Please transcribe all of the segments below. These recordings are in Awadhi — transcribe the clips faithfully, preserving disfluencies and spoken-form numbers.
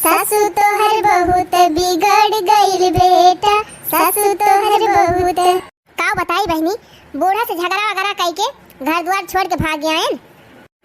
सासू तोहर बहुत बिगड़ गइल बेटा, सासू तोहर बहुत। का बताई बहिनी, बूढ़ा से झगड़ा वगड़ा कइके घर द्वार छोड़ के भाग गयन।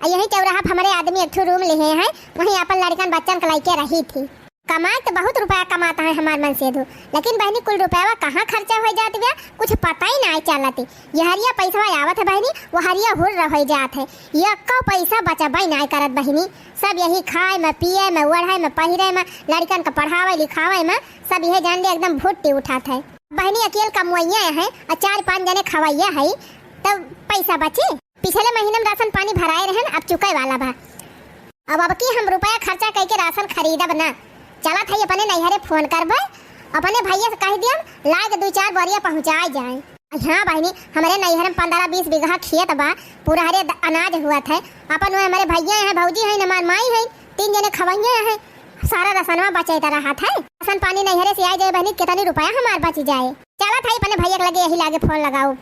आ यही चौराहा पे हमरे आदमी एक ठो रूम लिहे हैं, वहीं आपन लड़कन बच्चन के लइके रही थी। कमाए तो बहुत रुपया कमात है हमार मनसेधू, लेकिन बहिनी कुल रुपया कहाँ खर्चा होइ जात बा, कुछ पता ही नाहीं चलत। यहरिया पैसवा आवत है बहिनी, वहरिया हुर्र होइ जात है, एक्को पैसा बचबइ नाहीं करत बहिनी। सब यही खाए में, पिए में, ओढ़े में, पहिरे में, लड़कन के पढ़ावे लिखावे में, सब यह जान ले एकदम भुट्टी उठात है। बहिनी अकेल कमवइया है और चार पाँच जने खवइया है, तब पैसा बची? पिछले महीने में राशन पानी भराए रहन, अब चुके वाला बा। अब, अब की हम रुपया खर्चा कइके राशन खरीदब ना। चलत है अपने नैहरे फोन करबे, अपने भैया से कह दियम, लाए के दू चार बोरिया पहुँचाए जाए। हाँ बहिनी, हमरे नैहर में पन्द्रह बीस बीघा खेत बा, पूरा हरे द-, अनाज हुआ थे। अपन वो हमरे भैया हैं, भौजी हैं, हमार माई हैं, तीन जने खवैया हैं, सारा राशनवा बचैत रहा थे। राशन पानी नैहरे से आए जाए बहिनी, कितनी रुपया हमार बच जाए। चलत है अपने भैया के लगे, यही लागे फोन लगाओ।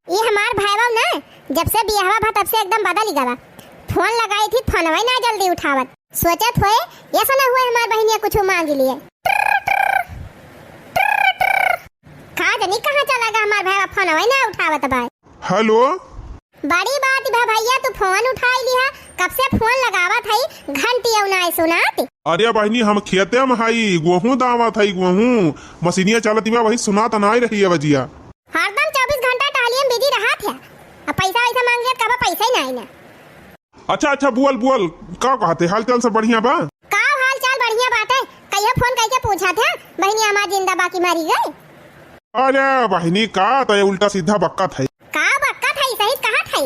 ये हमार भाईवा ना, जब से बियाहवा भा तब से एकदम बदल गवा। फोन लगाई थी, फोनवा ही ना जल्दी उठावत। सोचत होए, ऐसा ना हुए हमार बहिनिया कुछ मांग लिए। का जानी कहाँ चला गा हमार भाईवा, फोनवा ही ना उठावत बा। हेलो। बड़ी बात बा भैया, तू फोन उठाई लिहा, कब से फोन लगावत हई, घंटी अउ नाय सुनात। अरे बहिनी, हम खेते में हई, गोहूँ दावत हई, गोहूँ। मशीनिया चलत बा, वही सुनात नाय रही है बजिया। हरदम चउबीस घंटा टहलिए में बिजी रहत है, अब पैसा वैसा मांग लिया, कब पैसा ही नाय ना। अच्छा, अच्छा, बोल, बोल, का कहते, हाल चाल सब बढ़िया बा? का हाल चाल बढ़िया बाटे, कहियो फोन कइके पूछत है, बहिनी हमार जिंदा बाकी मरी गई? अरे बहिनी, का तय उल्टा सीधा बक्कत है। का बक्कत है, सही कहत है,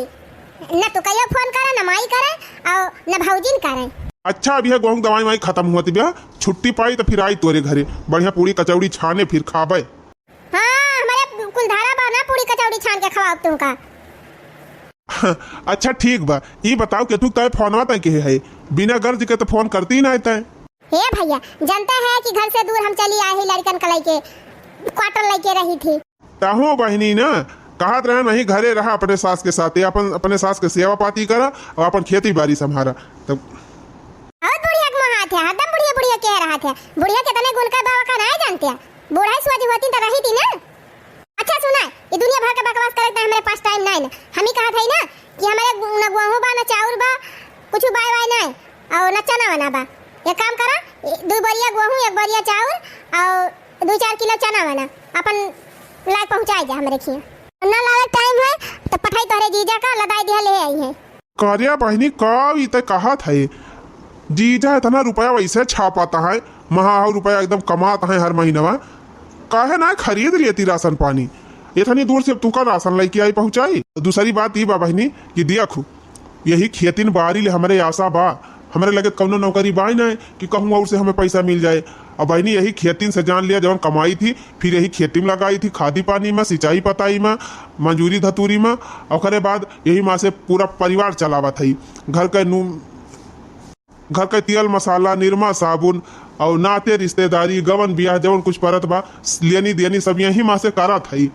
न तू कहियो फोन करे, न माई करे, और न भौजिन करे। अच्छा, अब यह गोहूँ दवाई वाई खत्म हुआ, तिबिया छुट्टी पाई तो फिर आई तोरे घरे, बढ़िया पूड़ी कचौड़ी छाने फिर खाबे। हाँ, हमरे कुलधारा बा ना, पूड़ी कचौड़ी छान के खवाओ तुमका। अच्छा ठीक बा, ई बताओ कि तू तय फोनवा तय के है, बिना गर्ज के तो फोन करती ही ना तय। हे भैया, जानते हैं कि घर से दूर हम चली आई ही लड़कन का लइके, क्वार्टर लइके रही थी। तहो बहिनी ना, कहत रहे नहीं घरे रहा अपने सास के साथे, अपन, अपने सास के सेवा पाती करा और अपन खेती बाड़ी संभारा। तब बहुत बुढ़िया के मोहात है, हरदम बुढ़िया बुढ़िया कह रहा था। बुढ़िया कितने गुण का बाबा का नहीं जानते हैं। बूढ़ा ही सोच होती तो रही थी ना। अच्छा सुना, ये दुनिया भर के बकवास करे त हमरे पास टाइम नाय ना। हम ही कहत हई ना कि हमरे न गोहूँ बा, न चाउर बा, कुछ बाय वाय नाय, और न चना वना बा। एक काम करा, ए, दू बोरिया गोहूँ, एक बोरिया चाउर और दू चार किलो चना वना अपन लाए पहुँचाए जा हमरे खिया। न लावे टाइम है तो पठाई तोहरे जीजा का, लदाई दिया ले आई है। का रे बहिनी, का ई तय कहत है? जीजा इतना रुपया वैसे छापत है, महा रुपया एकदम कमात है हर महीनवा, काहे ना खरीद लेती राशन पानी? इतनी दूर से अब तुका राशन लेके आई पहुँचाई। दूसरी बात ई बा बहिनी कि देखू, यही खेतिन बारी ले हमरे आशा बा, हमरे लगे कौनो नौकरी बाय ना कि कहूँ और से हमें पैसा मिल जाए। अब बहिनी यही खेतिन से जान लिया, जवन कमाई थी फिर यही खेती में लगाई थी, खादी पानी में, सिंचाई पताई में, मजूरी धतूरी में, ओकरे बाद यही मा से पूरा परिवार चलावत हई। घर के नू-, घर के तेल मसाला, निरमा साबुन और नाते रिश्तेदारी, गवन बियाह, जवन कुछ परत बा, लेनी देनी सब यही मा से करत हई।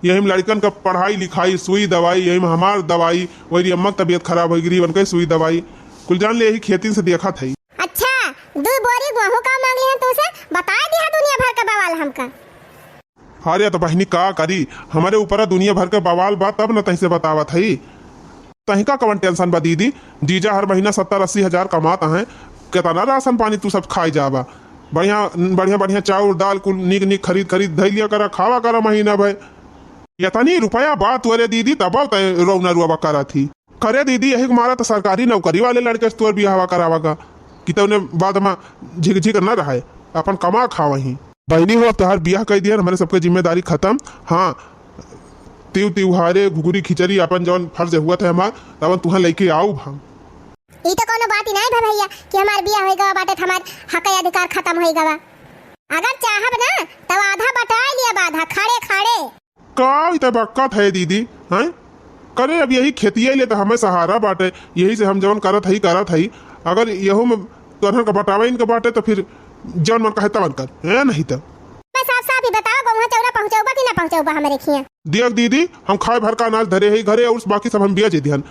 यही में लड़कन का पढ़ाई लिखाई, सुई दवाई, यही में हमार दवाई, वही अम्मा की तबीयत खराब होइ गई, उनके सुई दवाई, कुल जान ले यही खेतिन से देखत हई। अच्छा, दू बोरी गोहूँ का मांग लिहन तू से, बताए दिहा दुनिया भर का बवाल हमका। अरे तो बहिनी का करी, हमरे ऊपर दुनिया भर के बवाल बा, तब न तैसे बतावत हई। तहिका कवन टेंशन बा दीदी, जीजा हर महीना सत्तर अस्सी हजार कमात हैं, केतना राशन पानी तू सब खाए जाबा। बढ़िया, बढ़िया, बढ़िया चाउर दाल कुल नीक नीक खरीद खरीद धई लिया करा, खावा करा महीना भर। यतनी रुपया बा तोरे दीदी, तब तय रोना रुआ करा थी। करे दीदी, यही के मारा तो सरकारी नौकरी वाले लड़के से तोर बियाहवा करावा का, कि तउने बाद में झिक झिक न रहे, अपन कमा खावा ही। बहिनी हो, अब तोहार बियाह कई दिया, हमारे सबके जिम्मेदारी खत्म। हाँ, तिउ तिउहारे, घुघुरी खिचड़ी, अपन जौन फर्ज हुआ था हमार, तवन तुहाँ लेके आउब हम। ई तो कोनो बात ही नहीं भा भैया कि हमार बियाह होई गवा बाटे, हमार हक अधिकार खत्म होई गवा। अगर चाहब ना, तब आधा बटाई लिया, आधा खड़े खड़े। का ई त बक्कत है दीदी, हैं? करे अब यही खेतिया ले त हमें सहारा बाटे, यही से हम जवन करत हई, करत हई। अगर यहू में तोहन का बटावे इनके बाटे त फिर जवन मन कहे तवन कर, हैं? नहीं त। मैं साफ साफ ही बताओ, गौवा चौरा पहुँचौबा कि ना पहुँचउबा हमरे खिया। देख दीदी, हम खाए भर का अनाज धरे ही घरे, और बाकी सब हम बेच दिहन।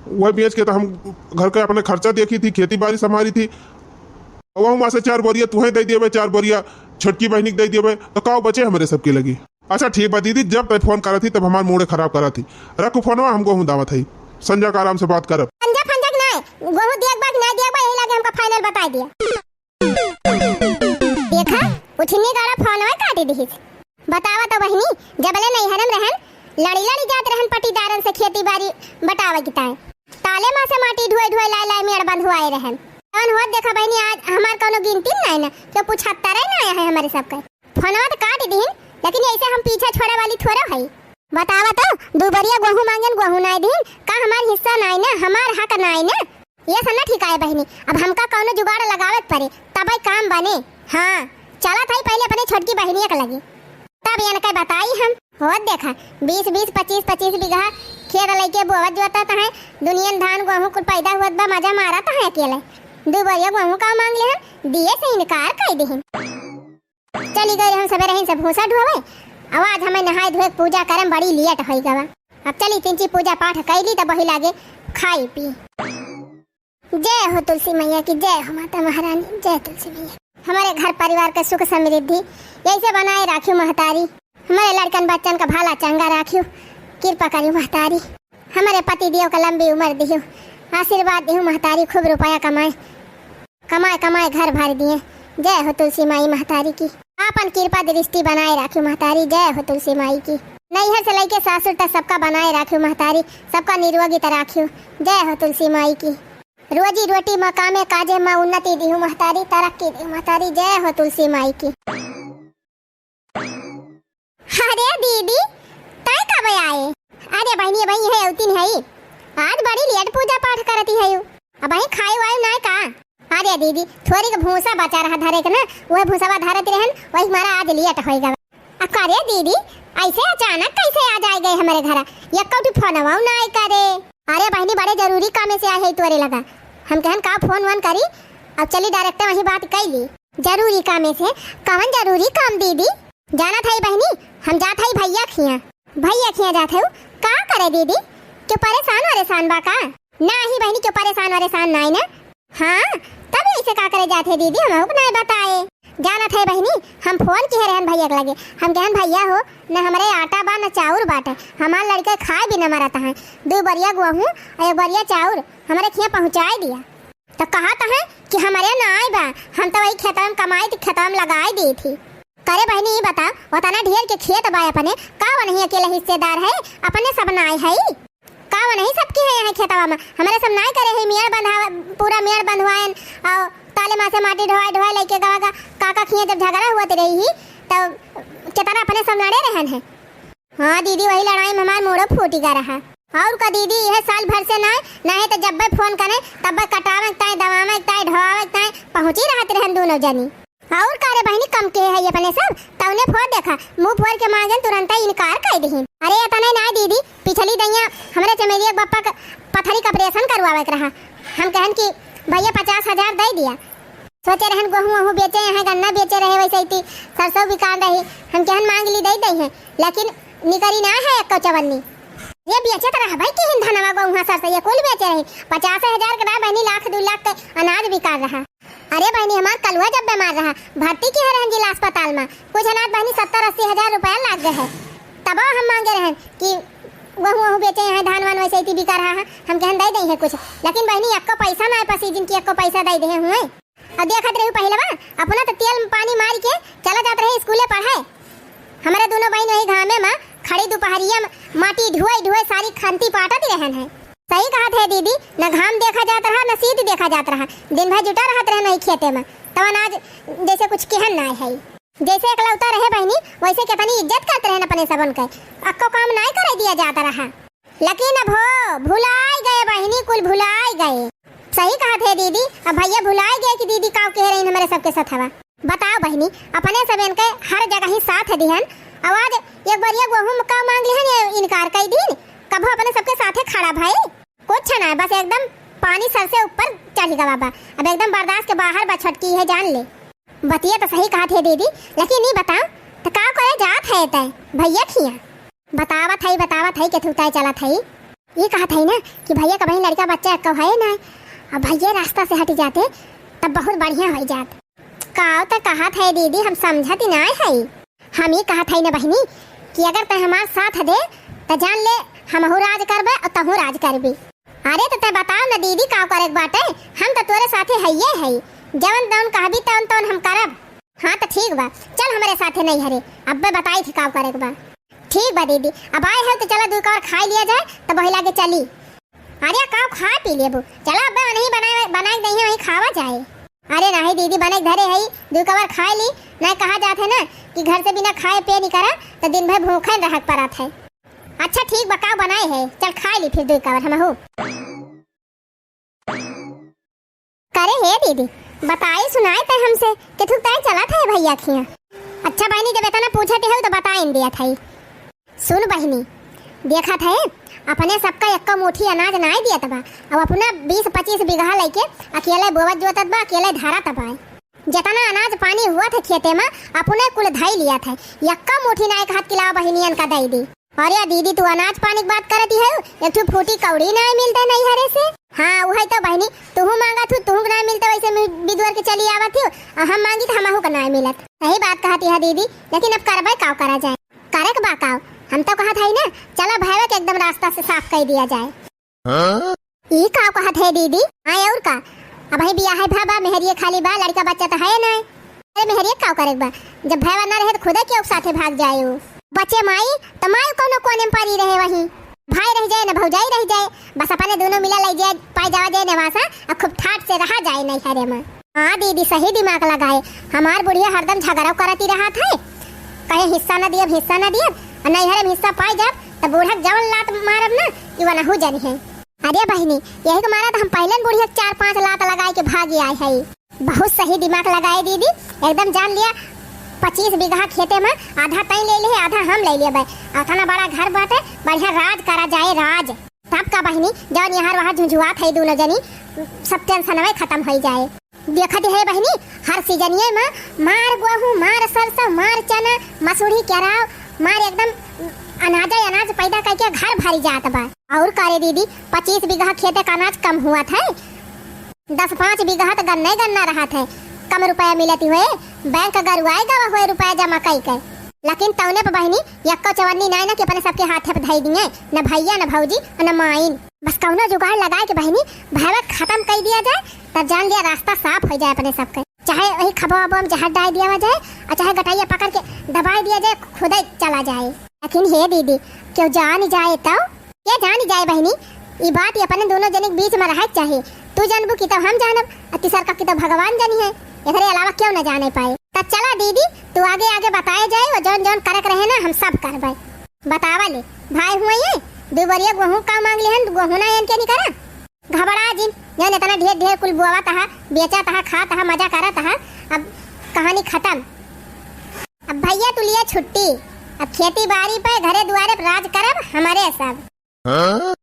वह बेच के तो हम घर के अपने खर्चा देखी थी, खेती बारी संभारी थी। वहू मा से चार बोरिया तुहे दे देबे, चार बोरिया छोटकी बहिनी के दे देबे, तो का बचे हमरे सबके लगी? अच्छा ठीक बा दीदी, जब तय फोन करत ही तब हमार मूड खराब करत ही। रखू फोनवा, हम गोहूँ दावत हई, संझा का आराम से बात करब। संझा फंझा के नाय, गोहूँ दिया के बा कि नाय दिया के बा, यही लागे हमका final बताई दिया। देखा, उठनी गाड़ा फोनवा काटी दिहिस। बतावा तो बहिनी, जबले नैहरम रहन, लड़ी लड़ी जात रहन पटीदारन से खेती बारी बटावे की ताय। ताले मा से माटी ढोए ढोए लाए लाए मेड़ बंधुआए रहन। तवन होत देखा बहिनी, आज हमार कौनो गिनती नाय ना, क्यों पूछता रहे ना है हमरे सबके। फोनवा तो काट दीन, लेकिन ऐसे हम पीछे छोड़े वाली थोड़ा हई। बतावा तो, दू बरिया गोहूँ मांगेन, गोहूँ नाय दीन, का हमार हिस्सा नाय ना, हमार हक नाय ना? ये सब ना ठीक आए बहिनी, अब हमका कौनो जुगाड़ लगावे के पड़े, तबे काम बने। हाँ, चलत हई पहले अपने छोटकी बहिनिया के लगे, तब इनके बताई हम। होत देखा, बीस बीस, पच्चीस पच्चीस बीघा खेत लइके बोवत जोतत हैं, दुनियन धान गोहूँ कुल पैदा होत बा, मजा मारत हैं अकेले। दू बरिया गोहूँ का मांग लेहन, दिए से इनकार कर देहन। चली गई हम सबेरे ही से भूसा ढोवे। अब आज हमें नहाए धोए के पूजा करम बड़ी लेट होई गवा। अब चली तिनची पूजा पाठ कैली तब वही लागे खाई पी। जय हो तुलसी मैया की, जय हो माता महारानी, जय तुलसी मैया। हमारे घर परिवार का सुख समृद्धि ऐसे बनाए राखियो महतारी। हमारे लड़कन बच्चन का भला चंगा राखियो, कृपा करियो महतारी। हमारे पति देव का लंबी उम्र दियो, आशीर्वाद दियो महतारी, खूब रुपया कमाए। कमाए कमाए घर भर दिए। जय हो तुलसी माई महतारी की। आपन कृपा दृष्टि बनाए राखियो महतारी। जय हो तुलसी माई की। नैहर से लइके सासुर तक सबका बनाए राखियो महतारी, सबका निरोगी त राखियो। जय हो तुलसी माई की। रोजी रोटी मा कामे काजे मा उन्नति दिहु महतारी, तरक्की दिहु महतारी। जय हो तुलसी माई की। अरे दीदी, तय कब आए? अरे बहिनी, अबहीं है अवतिन है, आज बड़ी लेट पूजा पाठ करती है। अबहीं खाए वाए नाय का? अरे दीदी, थोड़ी के भूसा बचा रहा धरे के ना, वह भूसवा धरत रहन, वही हमारा आज लेट होई गवा। अ का रे दीदी, ऐसे अचानक कैसे आ जाए गए हमारे घरा? यक्को ठो फोनवा नाय करे। अरे बहिनी, बड़े जरूरी कामे से आए है तोरे लगा। हम कहन का फोन वोन करी, अब चली direct वही बात कैली। जरूरी कामे से? कवन जरूरी काम दीदी? जानत हई बहिनी, हम जात हई भैया खिया। भैया खिया जात हऊ? का करे दीदी? क्यों परेशान वरेशान बा का? नाही बहिनी, क्यों परेशान वरेशान नाई ना। हाँ, तब ऐसे का करे जात है दीदी, हमहू के नाई बताए। जानत है बहिनी, हम फोन किहे रहन भैया के लगे, हम कहन भैया हो, न हमरे आटा बा न चाउर बाटे, हमार लड़के खाए भी न मरत हैं। दू बरिया गोहूँ और एक बरिया चाउर हमरे खिया पहुँचाए दिया। तो कहत हैं कि हमरे नाई बा, हम तो वही खेतवा में कमाई थी, खेतवा में लगाए दी थी। करे बहिनी, ई बता, ओतना ढेर के खेत बा अपने, का वनही अकेले हिस्सेदार है, अपने सब नाई है? का वनही सबके है यहाँ खेतवा में? हमरे सब नाई करे है, मेड़ बंधावा, पूरा मेड़ बंधवाएन, और ताले मा से माटी ढोवाए ढोवाए लइके गवा गा, काका खिया जब झगड़ा हुआ रही ही, तब केतना अपने सब लड़े रहन है। हाँ दीदी, वही लड़ाई में हमार मूड़ो फूटी गा रहा। और का दीदी, यह साल भर से ना, ना है तो जब भी फोन करे, तब भी कटावे के ताई, दवावे के ताई, ढोवावे के ताई पहुँची रहत रहन दोनों जनी। और का रे बहिनी, कम के है अपने सब, तौने फोड़ देखा, मुँह फोड़ के मांगन तुरंत इनकार कर दीहिन। अरे इतने ना दीदी, पिछली दइया हमरे चमेलिया के बप्पा के पथरी का operation करवावे के रहा, हम कहन कि भैया पचास हजार दे दिया, सोचे रहन गोहूँ वहूँ बेचे, यहाँ गन्ना बेचे रहे, वैसे ही सरसों बिकान रही, हम कहन मांग ली दे दे हैं, लेकिन निकरी ना है एको चवन्नी। ये बेचे तो रहबे की हिन धनवा गोहूँ सरसों, ये कुल बेचे रही, पचास हजार के ना बहिनी, लाख दू लाख के अनाज बिकान रहा। अरे बहिनी, हमार कलुआ जब बीमार रहा, भर्ती किहे रहन जिला अस्पताल में, कुछ अनाज बहिनी सत्तर अस्सी हजार रुपया लाग गए है, तब हम मांगे रहन कि गोहूँ वहूँ बेचे, यहाँ धान वान वैसे ही बिका रहा है, हम कहन दे दे हैं कुछ, लेकिन बहिनी एको पैसा ना है पसीजन की एको पैसा दे दे हुए। अब देखत रही पहलवा, अपना तो तेल में पानी मार के चला जात रहे स्कूले पढ़े। हमारे दोनों बहन वही घामे में खड़ी दोपहरिया में माटी ढुआई ढुआई सारी खंती पाटत रहन है। सही कहत है दीदी, न घाम देखा जात रहा, न सीध देखा जात रहा, दिन भर जुटा रहत रहन वही खेते में। तब अनाज जैसे कुछ केहन ना है, जैसे एकलौता रहे बहनी, वैसे कितनी इज्जत करत रहन अपने सबन के, अक्को काम ना करे दिया जात रहा। लेकिन अब हो, भुलाए गए बहिनी, कुल भुलाए गए। सही कहत है दीदी, अब भैया भुलाए गए कि दीदी काव कह रही हमारे सबके साथ हवा। बताओ बहिनी, अपने सब इनके हर जगह ही साथ दिहन, आवाज एक बार ये गोहूं का मांग लिहन, ये इनकार कर दीन, कभो अपने सबके साथे खड़ा भाई। कुछ ना, बस एकदम पानी सर से ऊपर चढ़ गवा बा, अब एकदम बर्दाश्त के बाहर बा, छोटकी है जान ले। बतिया तो सही कहत है दीदी, लेकिन ई बताओ, त का करे जात है तै भैया खिया? बतावत है, बतावत है, केथू तय चलत है। ई कहत है ना कि भैया का बहिन लड़का बच्चा एक्को है ना, अब भैया रास्ता से हट जाते तब बहुत बढ़िया होइ जात। काव त कहत है दीदी, हम समझत ही नाय है। हम ई कहत है ना बहिनी कि अगर तै हमार साथ दे त जान ले हमहू राज करबे और तहू राज करबी। अरे त तै बताव ना दीदी, काव करे के बाटे, हम त तोरे साथे हइये है, जवन तवन कहबी तवन तवन हम करब। हाँ त ठीक बा, चल हमरे साथे नैहरे, अब्बे बताई थी काव करे के बा। ठीक बा दीदी, अब आए हो त चला दुइ कवर खाइ लिया जाए, तब वही लागे चली। अरे काव खाइ पी लेबू, चला अब्बे वहीं बनाए, बनाए के दइहे, वहीं खावा जाए। अरे नाहीं दीदी, बनाए के धरे है, दुइ कवर खाइ ली, नाहीं कहा जात है ना कि घर से बिना खाए पे निकरा त दिन भर भूखन रहक परत है। अच्छा ठीक बा, काव बनाए है, चल खाइ ली फिर दुइ कवर हमहू। करे हे दीदी, बताई सुनाई तै हमसे, केथू तय चलत है भैया खिया। अच्छा बहिनी, जब इतना पूछत है तो बताइन दिया था। सुन बहिनी, देखत है अपने सबका एक्को मुट्ठी अनाज नाय दियत बा, अब अपना बीस पच्चीस बीघा लइके अकेले बोवत जोतत बा, अकेले धरत बा। जितना अनाज पानी हुआ था खेते में, अपने कुल धई लिया था, एक्को मुट्ठी नाय कहत कि लाओ बहिनियन का दई दी। अरे दीदी, तू अनाज पानी की बात करत ही है, एक ठो फूटी कौड़ी नाय मिलते नैहरे से। हाँ, उहइ तो बहिनी, तुहू मांगत हू, तुहू के नाय मिलते, वैसे मि-, बिदुअर के चली आवत हू, और हम मांगी तो हमहू के नाय मिलत। सही बात कहत ही है दीदी, लेकिन अब करबे काव करा जाए, करे के बा काव। हम तो कहत है ना, चला भैया के एकदम रास्ता से साफ कर दिया जाए। हाँ? ई का कहत है दीदी? हाँ, और का? अबहीं बियाहे भा बा, मेहरिये खाली बा, लड़का बच्चा त है नाय। अरे मेहरिये का करे के बा? जब भैया ना रहे त खुदे केहू साथे भाग जाए उ। बचे माई, त माई कौनो कोने में परी रहे वहीं। भाई रह जाए न भौजाई रह जाए, बस अपने दोनों मिला लइ जाए, पाए जावा जाए नेवासा, आ खूब ठाट से रहा जाए नैहरे में। हाँ दीदी, सही दिमाग लगाए। हमार बुढ़िया हरदम झगड़ा करती रहत है, कहे हिस्सा न दियब, हिस्सा न दियब, आ नैहरे में हिस्सा पाए जाब, त बूढ़ा के जवन लात मारब ना, कि वनहू जनिहे। अरे बहिनी, यही के मारा त हम पहले न बुढ़िया के चार पांच लात लगाए के भागी आए है। बहुत सही दिमाग लगाए दीदी, एकदम जान लिया, पच्चीस बीघा खेते में आधा तई ले ले, आधा हम ले लेबे। अतना बड़ा घर बाटे, बढ़िया राज करा जाए, राज। तब का बहिनी, जौन यहाँ वहाँ झुझुआत है दोनों जनी, सब टेंशनवे खत्म होइ जाए। देखत है बहिनी, हर सीजनिये में मार गोहूँ, मार सरसों, मार चना, मसूरी, केराव, मार एकदम अनाजे अनाज पैदा करके घर भरी जात बा। और का रे दीदी, पच्चीस बीघा खेते का अनाज कम हुआ था, दस पाँच बीघा त गन्ना ही गन्ना रहत है, कम रुपया मिलत हुए, बैंक गरुआए गवा हुए रुपया जमा कई के। लेकिन तौने पे बहिनी, यक्को चवन्नी नाय ना कि अपने सबके हाथे पे धई दिए, न भैया, न भौजी, न माइन। बस कौनो जुगाड़ लगाए के बहिनी, भैया खत्म कई दिया जाए, तब जान लिया रास्ता साफ हो जाए अपने सबके। चाहे वही खबो अबो में जहर डाल दिया जाए, और चाहे गटैया पकड़ के दबाई दिया जाए, खुदे चला जाए। लेकिन हे दीदी, केहू जान जाए तो? के जान जाए बहिनी, ई बात ये अपने दोनों जने के बीच में रहे के चाही। तू जानबू कि तब हम जानब, आ तीसर का कि तब भगवान जानी है, एकरे अलावा केहू न जाने पाए। तब चला दीदी, तू आगे आगे बताए जाए, वो जौन जौन करे के रहे ना, हम सब करबे। बतावा ले, भाई हुए ये, दू बरिया गोहूँ का मांग लिहन, गोहूँ ना एन के नहीं करा। घबरा जिन, जौन इतना ढेर ढेर कुल बोवा तहा, बेचा तहा, खा तहा, मजा करा तहा। अब कहानी खत्म। अब भैया तू लिया छुट्टी, अब खेती बाड़ी पे, घरे दुआरे पे राज करब हमारे सब। हाँ?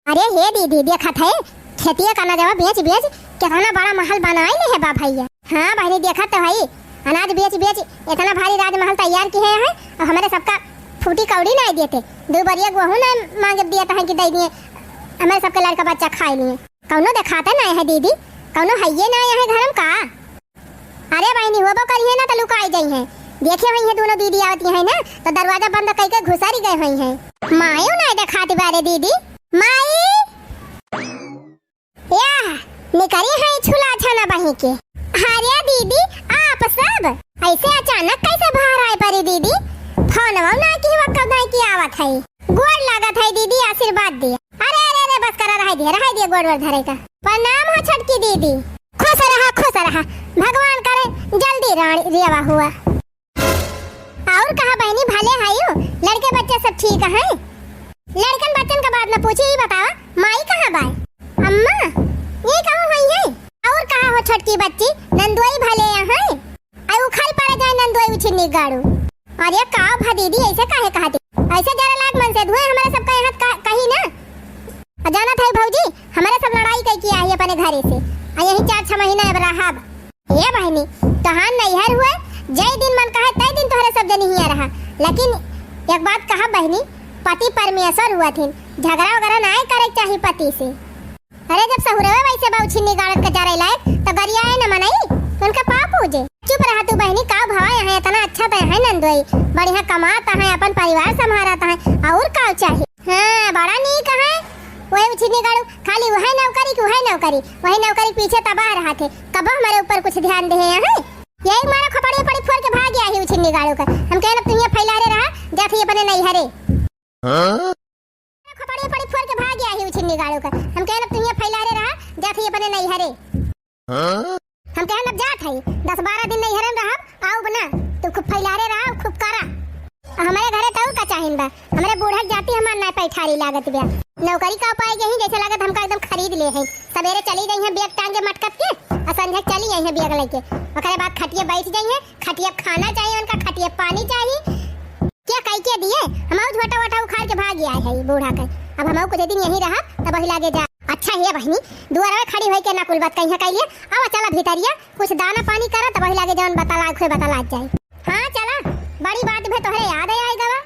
अरे हे दीदी, देखत है, खेतिया का नजवा बेच बेच कितना बड़ा महल बनाई ले है बा भैया। हाँ बहिनी, देखत तो है, अनाज बेच बेच इतना भारी राजमहल तैयार किहे है, और हमारे सबका फूटी कौड़ी नाय देते, दू बरिया गोहूँ नाय मांगे दिए तहन कि दे दिए, हमारे सबके लड़का बच्चा खाए लिए। कौनो देखाते नाय है दीदी, कौनो हइये नाय है घर में का? अरे बहिनी, होबो करिहे ना त लुकाई जइहे। देखे होइहे दोनों दीदी आवती है ना, तो दरवाजा बंद कई के घुसरी गए होइहे। मायो नाय देखाती बारे दीदी। माई! या, निकरी है छुला छना बही के। अरे दीदी, आप सब ऐसे अचानक कैसे बाहर आए परी दीदी? फोनवा ना की वक्त नहीं की आवत है। गोड़ लागत है दीदी, आशीर्वाद दिया। अरे, अरे, अरे, बस करा, रहाई दिया, रहाई दिया गोड़ वोड़ धरे का। प्रणाम हो छोटकी दीदी। खुश रहा, खुश रहा, भगवान करे जल्दी रानी रेवा हुआ। और कहा बहनी, भले आयु, लड़के बच्चे सब ठीक हैं? लड़कन बच्चन का बात न पूछी, ही बतावा, माई कहाँ बाय? अम्मा, ये कहाँ हुई है? और कहा हो छोटकी बच्ची, नंदुई भले यहाँ? आई उखल पड़ जाए नंदोई उछिन्नी गाड़ू। अरे का भा दीदी, ऐसे काहे कहती? ऐसे जरा लाग मन से धुए हमारे सबका यहाँ का, कही ना। आ जानत है भौजी, हमारे सब लड़ाई कई किया है अपने घरे से। आ यही चार छह महीना अब रहब। ए बहनी, तहान नैहर हुए, जय दिन मन कहे तय दिन तोहरे सब जनी हियाँ रहा। लेकिन एक बात कहा बहिनी, पति परमेश्वर हुआ थिन, झगड़ा वगैरह नाय करे के चाही पति से। अरे जब सहुरवे वैसे बा उछिन्नी गाड़त के जरे लायक, तो गरियाए न मनई, उनका पाँव पूजे। चुप रहा तू बहिनी, का भवा यहाँ इतना अच्छा तो है नंदोई, बढ़िया कमात है, अपन परिवार संभारत है, और का चाही? हाँ, बड़ा नीक है। वही उछिन्नी गाड़ू, खाली वही नौकरी की वही नौकरी, वही नौकरी पीछे तबाह रहा थे, कब हमारे ऊपर कुछ ध्यान दे हैं? यही मारा खपड़िया पड़ी फोड़ के भाग गया ही उछिन्नी गाड़ू का। हम कहन अब तू यहाँ फैला रे रहा, जात ही अपने नैहरे। हाँ? खपड़िया पड़ी फोड़ के भाग गया ही उछिन्नी गाड़ू का। हम कहन अब तू यहाँ फैला रे रहा, जात ही अपने नैहरे। हाँ? हम कहन अब जात है, दस बारह दिन नैहरे में रहब, आउब ना, तू खूब फैला रे रहा, खूब करा। हमारे घरे तो का चाहिन बा, हमरे बूढ़ा के जाति हमार नाय पैठारी लागत बा। नौकरी का पाए गई, जैसे लागत हमका एकदम खरीद ले हैं। सवेरे चली गई हैं बैग टांगे मटकत के, और संझे चली आई हैं बैग लेके। ओकरे बाद खटिए बैठ गई हैं, खटिए खाना चाहिए उनका, खटिए पानी चाहिए। क्या कह के दिए, हम झोटा वोटा उखाड़ के भाग आए हैं बूढ़ा के। अब हम कुछ दिन यहीं रहा, तब वही लागे जा। अच्छा हे बहिनी, दुआरवे खड़ी होई के ना कुल बात कहिया कैलिए। आवा चला भीतरिया, कुछ दाना पानी करा, तब वही लागे जौन बतला, खुए बतला जाए। हाँ, चला, बड़ी बात भे तोहरे याद आए गवा।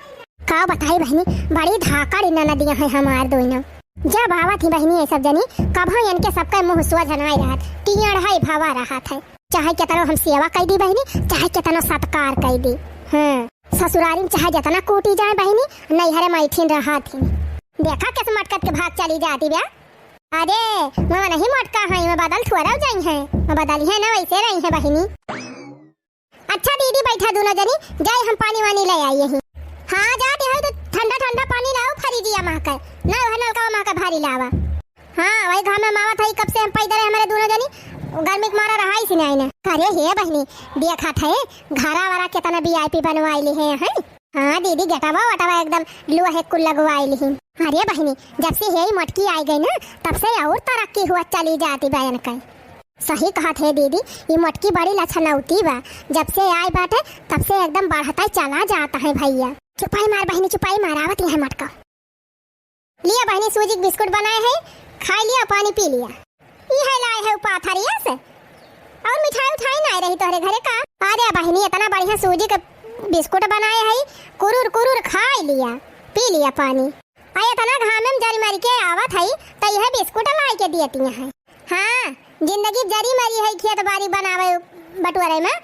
का बताई बहिनी, बड़ी धाकड़ ननदिया है हमार दोनों। जब आवत ही बहिनी ये सब जनी, कभो इनके सबके मुँह सोझ नाय रहत, टीयड़ है भावा रहत है। चाहे केतनो हम सेवा कई दी बहिनी, चाहे केतनो सत्कार कई दी। हाँ, ससुरारी में चाहे जितना कूटी जाए बहिनी, नैहरे में ऐठिन रहत ही। देखा कैसे मटकत के भाग चली जाती बा। अरे, मैं नहीं मटका है, मैं बदल थोड़ा जाई है, मैं बदली है ना, वैसे रही है बहिनी। अच्छा दीदी, बैठा दोनों जनी, जाए हम पानी वानी ले आई ही। हाँ, जाते हो तो ठंडा ठंडा पानी लाओ, फ्रिजिया मा के, ना वह नलका मा के भारी लावा। हाँ, वही घाम में मावत है, कब से हम पैदल है, हमारे दोनों जनी गर्मी के मारा रहा ही नहीं ना। अरे हे बहिनी, देखा थे घरा वाला कितना वीआईपी बनवाई ली है, हैं? हाँ दीदी, गेटवा वटवा एकदम लोहे कुल लगवाई ली। अरे बहिनी, जब से यही मटकी आई गई ना, तब से और तरक्की हुआ चली जाती बा इनके। सही कहत है दीदी, ई मोटकी बड़ी लछनौती बा। जब से आए बाटे, तब से एकदम बढ़ता ही चला जाता है भैया। चुपाई मार बहिनी, चुपाई मार, आवत है मोटका। लिया बहिनी, सूजी के बिस्कुट बनाए है, खाई लिया, पानी पी लिया। ई है लाए है पाथरिया से, और मिठाई उठाई ना रही तोहरे घरे का? अरे बहिनी, इतना बढ़िया सूजी के बिस्कुट बनाए है, कुरुर कुरुर खाई लिया, पी लिया पानी। आ इतना घामे में जरी मरी के आवत है, तो यह बिस्कुट लाई के दियती है। हाँ, जिंदगी जरी मरी है खेत बारी बनावे बटोरे में।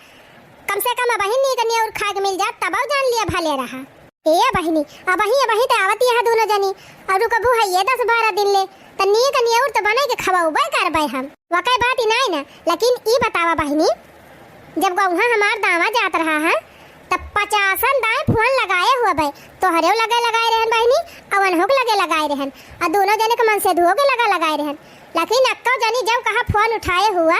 कम से कम अबहिन नीक नियर खाए के मिल जात, तब जान लिया भले रहा। ए बहिनी, अबही, अबही तो आवत यहाँ दोनों जनी, और रुकबू है ये दस बारह दिन ले, तो नीक नियर तो बने के खवाउबे करबे हम। वकै बात ही नाई ना, लेकिन ई बतावा बहिनी, जब गौहा हमार दावा जात रहा है, तब पचासन दाएं फोन लगाए हुआ बे, तोहरेव लगे लगाए रहन बहिनी, अवनहो के लगे लगाए रहन, आ दोनों जने के मनसेधुओ के लगा लगाए रहन, लेकिन अक्को जनी जब कहा फोन उठाए हुआ,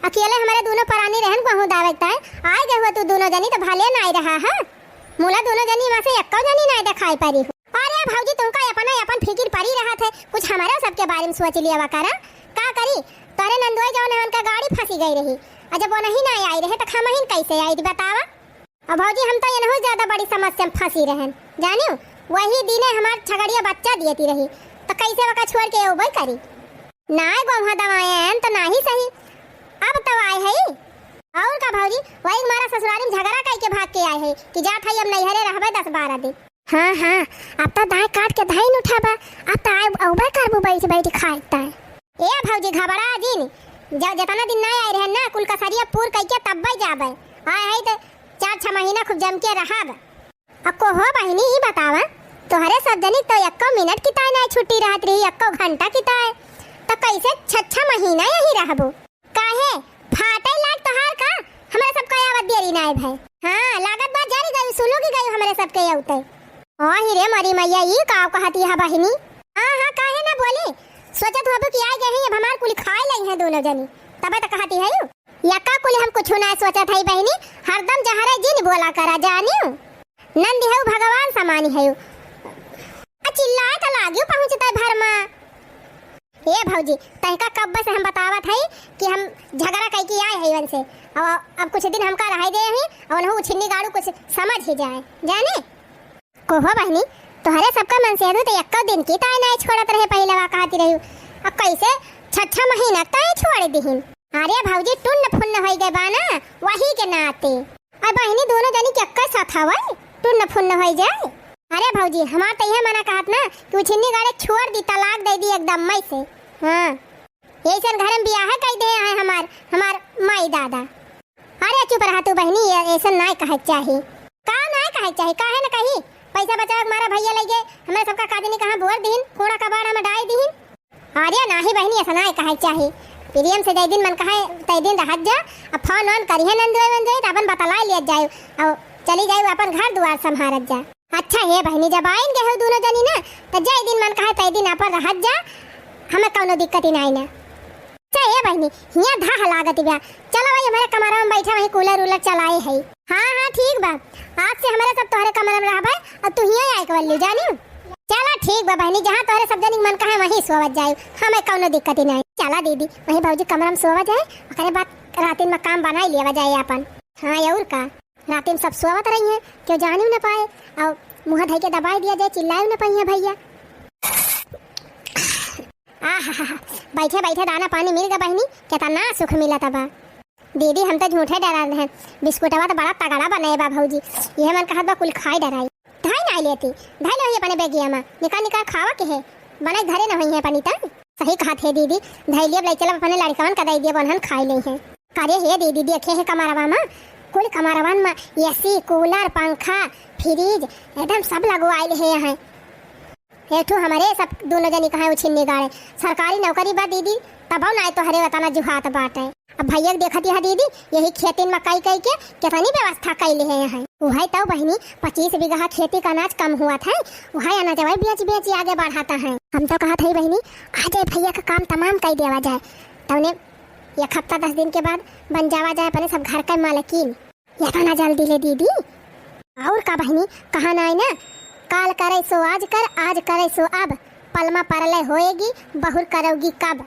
अकेले हमारे दोनों परानी रहन कहूँ दावे के ताय, आए गए हुआ तू दोनों जनी तो भले नाई रहा है, मुला दोनों जनी में से अक्को जनी नाई दिखाई पड़ी हो। अरे भौजी, तुमका अपना अपन फिकिर पड़ी रहा थे, कुछ हमारे सबके बारे में सोच लिया वा करा, का करी, तोरे नंदोई जौन है उनका गाड़ी फंसी गई रही, और जब वो नहीं ना आई रहे तो खमहिन कैसे आई बतावा? और भौजी, हम तो इनहू ज्यादा बड़ी समस्या में फंसी रहन, जानियो, वही दिने हमार छगड़िया बच्चा दियती रही, तो कैसे वका छोड़ के अउबे करी? नाय गौहा दवाएं तो नाही सही, अब तो आए है। और का भौजी, वही मारा ससुरारी में झगड़ा कई के भाग के आए है कि जात है अब नैहरे रहबे दस बारह दिन। हाँ, हाँ, अब तो दाएं काट के धाइन उठाबा, अब तो आए अउबे करबू बैठ बैठ खाए ताए। ए भौजी, घबरा जिन, जब जतना दिन ना आए रहे ना, कुल कसरिया पूर कई के तब्बे जाबे। आए है तो चार छह महीना खूब जम के रहब। अक्को हो बहिनी, ई बतावा, तोहरे सब जनी तो एक्को मिनट की ताय ना छुट्टी रहत रही, एक्को घंटा की ताय, तो कैसे छह छह महीना यही रहबू? काहे, फाटे लाग तोहार का? हमरा सब का आवत देरी ना है भाई। हाँ, लागत बा जरी गई, सुलुगी गई हमरा सब के अउते। ओ ही रे मोरी मैया, ई का कहती है बहिनी? हाँ, हाँ, काहे ना बोली? सोचत होबू कि आ गए हैं, अब हमार कुली खाए लई हैं दोनों जनी, तबे तो कहती है यू। यक्का कुली हम कुछ ना सोचत है बहिनी, हरदम जहरे जिन बोला करा जानियो। नंदी है भगवान समानी है। आ चिल्लाए तो लागियो पहुँचते भर मा। ए भौजी, तहका कब्बे से हम बतावत हई कि हम झगड़ा कई के आए हई उनसे। अब, अब कुछ दिन हमका रहाई दे ही, और उनहु उछिन्नी गाड़ू कुछ समझ ही जाए, जाने? कोहो बहिनी, तोहरे सबका मनसेधू तो एक्को दिन की ताय नाय छोड़त रहे, पहिले वा कहती रही, अब कैसे छह छह महीना ताय छोड़ दिहिन? अरे भौजी, टुन्न फुन्न होइ गए बा ना, वही के नाते। अरे बहिनी, दोनों जनी के एक्कै साथ हवै, टुन्न फुन्न होइ जाए। अरे भौजी, हमार त इहे मना कहत ना कि उछिन्नी गाड़े छोड़ दी, तलाक दे दी एकदम मई से। हाँ, ऐसन घर में बियाह कइ दे हैं हमार, हमार माई दादा। अरे चुप रहा तू बहिनी, ये ऐसन नाय कहे के चाही। का नाय कहे के चाही, काहे न कही? पैसा बचावे के मारा भैया लइगे हमरे सबका का जनी कहाँ बोर दीन, कूड़ा कबाड़ा में डाइ दीन। अरे नाही बहिनी, ऐसा नाय कहे के चाही। प्रेम से जय दिन मन कहे तय दिन रहत जा, अब फोन ऑन करिहे नंदोई वंदोई, त अपन बतलाइ लियत जाए, और चली जाए अपन घर दुआर संभारत जा। अच्छा हे बहिनी, जब आइन गए हो दोनों जनी ना, त जय दिन मन कहे तय दिन अपन रहत जा, हमें कौनो दिक्कत ही नाई ना। अच्छा हे बहिनी, हियाँ धाह लागत बा, चलो भाई हमारे कमरा में बैठा, वहीं कूलर उलर चलाए है। हाँ हाँ ठीक बा, आज से हमारे सब तोहरे कमरा में रहबे, और तू हियाँ आए के बल्ली जानी। चला ठीक बा बहिनी, जहाँ तोहरे सब जनी के मन कहे वहीं सोवत जाए, हमें कौनो दिक्कत ही नाई। चला दीदी, वहीं भौजी कमरा में सोवा जाए, ओकरे बाद रातिन में काम बनाई लिया जाए अपन। हाँ और का, रातिन सब सोवत रही हैं, केहू जानियो न पाए, और मुँह धइ के दबाइ दिया जाए, चिल्लाइयो न पाइए भैया। आहा, बैठे बैठे दाना पानी मिल गया बहिनी, कितना सुख मिला तबा। दीदी हम तो झूठे डरा रहे, बिस्कुटवा तो बड़ा तगड़ा बने बा भौजी, ये मन कहत बा कुल खाई डराई। धई ना लेती, धई लो ही अपने बेगिया में, निकाल निकाल खावा के है, बनाई घरे न होई है पनीता। सही कहत है दीदी, धई लियब लाई चलब अपने लड़कवन का दई दियब उन्हन खाई ले हैं। अरे हे दीदी, देखे है कमरवा में, कुल कमरवन में एसी, कूलर, पंखा, फ्रिज, एकदम सब लगवाइल है यहाँ। एक ठो हमरे सब दोनों जनी कहाँ उछिन्नी गाड़े, सरकारी नौकरी बा दीदी, तबो नाय तोहरे वतना जुहात बाटे। अब भैया के देखत यह दीदी, यही खेतिन में कई कई के कितनी व्यवस्था कैले है यहाँ। उहे तो बहिनी, पच्चीस बीघा खेती का अनाज कम हुआ था, उहे अनाजवा बेच बेच आगे बढ़ाता है। हम तो कहत है बहिनी, आ जाए भैया का काम तमाम कई देवा जाए, तौने एक हफ्ता दस दिन के बाद बन जावा जाए अपने सब घर का मालकिन। इतना जल्दी ले दीदी? और का बहिनी, कहा नाई ना, काल करे सो आज कर, आज करे सो अब, पलमा परलय होएगी, बहुर करोगी कब।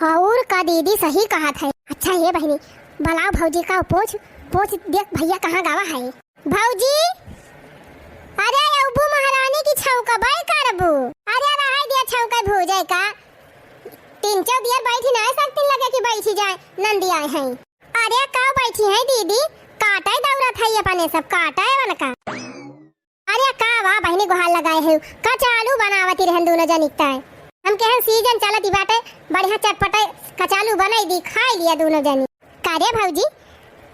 और का दीदी, सही कहत है। अच्छा हे बहिनी, बलाओ भौजी का पूछ, पूछ देख भैया कहाँ गावा है। भौजी, अरे अबू महारानी की छौंका बाय करबू। अरे रहाई दिया छौंका भूजे का, तीन चार दियर बैठी ना सकती, लगे कि बैठी जाए, नंदी आए हैं। अरे का बैठी है दीदी, काटे दौड़त है अपने सब, काटे वन का। अरे का वा बहिनी गोहार लगाए है, कचालू बनावती रहन दोनों जनी ताए। हम कहन सीजन चलत ही बाटे, बढ़िया चटपटे कचालू बनाई दी, खाई लिया दोनों जनी। का रे भौजी,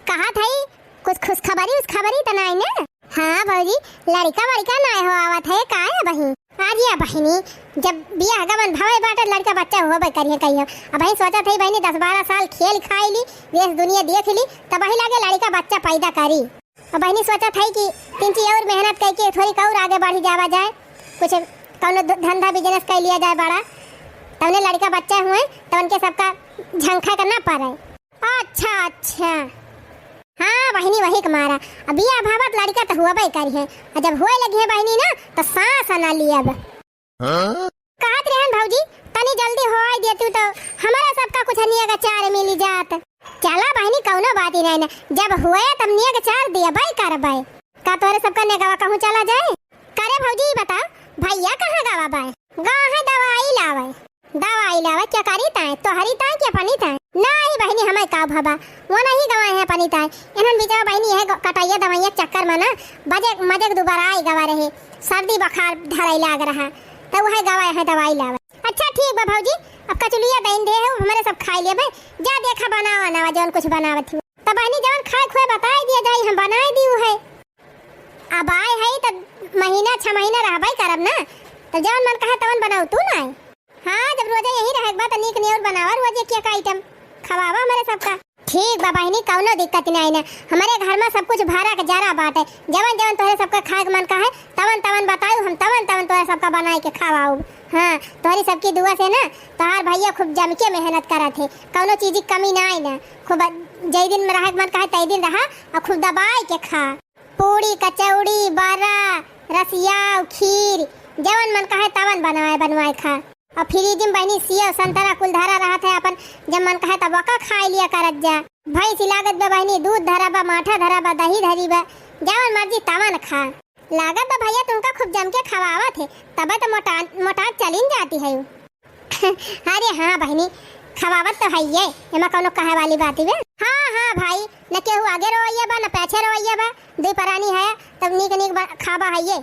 कहा थई कुछ खुशखबरी उसखबरी त नाई ना? हाँ भौजी, लड़का वड़का नाय हो आवत है का है बहिन? आज ये बहिनी, जब बियाह गवन भवे बाटे, लड़का बच्चा होबे करिए कहियो। अब बहिन सोचत है बहिनी, दस बारह साल खेल खाई ली, देश दुनिया देख ली, तब वही लागे लड़का बच्चा पैदा करी। अब बहिनी सोचत है कि तिनची और मेहनत करके थोड़ी और आगे बढ़ी जावा जाए, कुछ कौनो ध-, धंधा बिजनेस कर लिया जाए बड़ा, तौने लड़का बच्चा हुए तो उनके सबका झंखा करना पड़े। अच्छा अच्छा, हाँ बहिनी वही के मारा, अब बियाह भावत लड़का तो हुआ करी है, और जब हुए लगी है बहिनी ना तो सांस ना लियब। हाँ? कहत रहन भौजी, तनी जल्दी होई देतू तो हमारा सबका कुछ नियग चार मिली जात। चला बहिनी, कौनो बात ही नहीं ना, जब हुए तब नियग चार दियबे करबे। का तोरे सबका नेगवा कहूँ चला जाए? करे भौजी, ई बता, भैया कहाँ गवा बाय? गवा है दवाई लावे। दवाई लावे क्या करी ताए? तोहरी ताए कि अपनी ताए? नहीं बहिनी, हमें का भवा, वो नहीं गवाए हैं अपनी ताए। इन्हन बिचवा बहिनी यह ग-, कटाइया दवाइया चक्कर में ना बजे मजे के दोबारा आई गवा रहे, सर्दी बुखार धराई लाग रहा, तो वह गवाए हैं दवाई लावे। अच्छा ठीक बा भौजी, अब कचुलिया दइन दे हो, हमारे सब खाई लेबे। जा देखा बनावा ना जौन कुछ बनावत हो। तब बहिनी जवन खाए खुए बताई दिया जाई, हम बनाई दी है। अब आए है त महीना छह महीना रहबे करब ना, तो जवन मन कहे तवन बनाऊ तू ना। हाँ, जब रोजे यही रहे के बा त नीक नियर बनावा रोजे के एक आइटम खवावा हमारे सबका। ठीक बा बहिनी, कौनो दिक्कत नहीं ना, हमारे घर में सब कुछ भरा के जरा बाटे। जवन जवन तोहरे सबका खाए के मन कहे तवन तवन बताऊ, हम तवन तवन तोहरे सबका बनाए के खवाऊ। हाँ, तोहरी सबकी दुआ से ना तोहार भैया खूब जम के मेहनत करत है, कौनो चीज की कमी ना आई ना। खूब जय दिन में रहे के मन कहे तय दिन रहा और खूब दबाए के खा। पूड़ी, कचौड़ी, बरा, रसियाव, खीर, जवन मन कहे तवन बनवाए बनवाए खा। और फ्रिज में बहिनी सेव संतरा कुल धरा रहत है अपन, जब मन कहे तब ओका खाए लिया करत जा। भैंस लागत बा बहिनी, दूध धरा बा, माठा धरा बा, दही धरी बा, जवन मर्जी तवन खा। लागत बा भैया तुमका खूब जम के खवावत है, तबे तो मोटा मोटा चलिन जाती है। अरे हाँ बहिनी, खवावत तो हइये, एमा कउनो कहे वाली बात बा? हाँ, हाँ भाई, न केहू आगे रोवइया बा, न पाछे रोवइया बा, दुइ परानी है, तब नीक नीक बा-, खाबा हइये।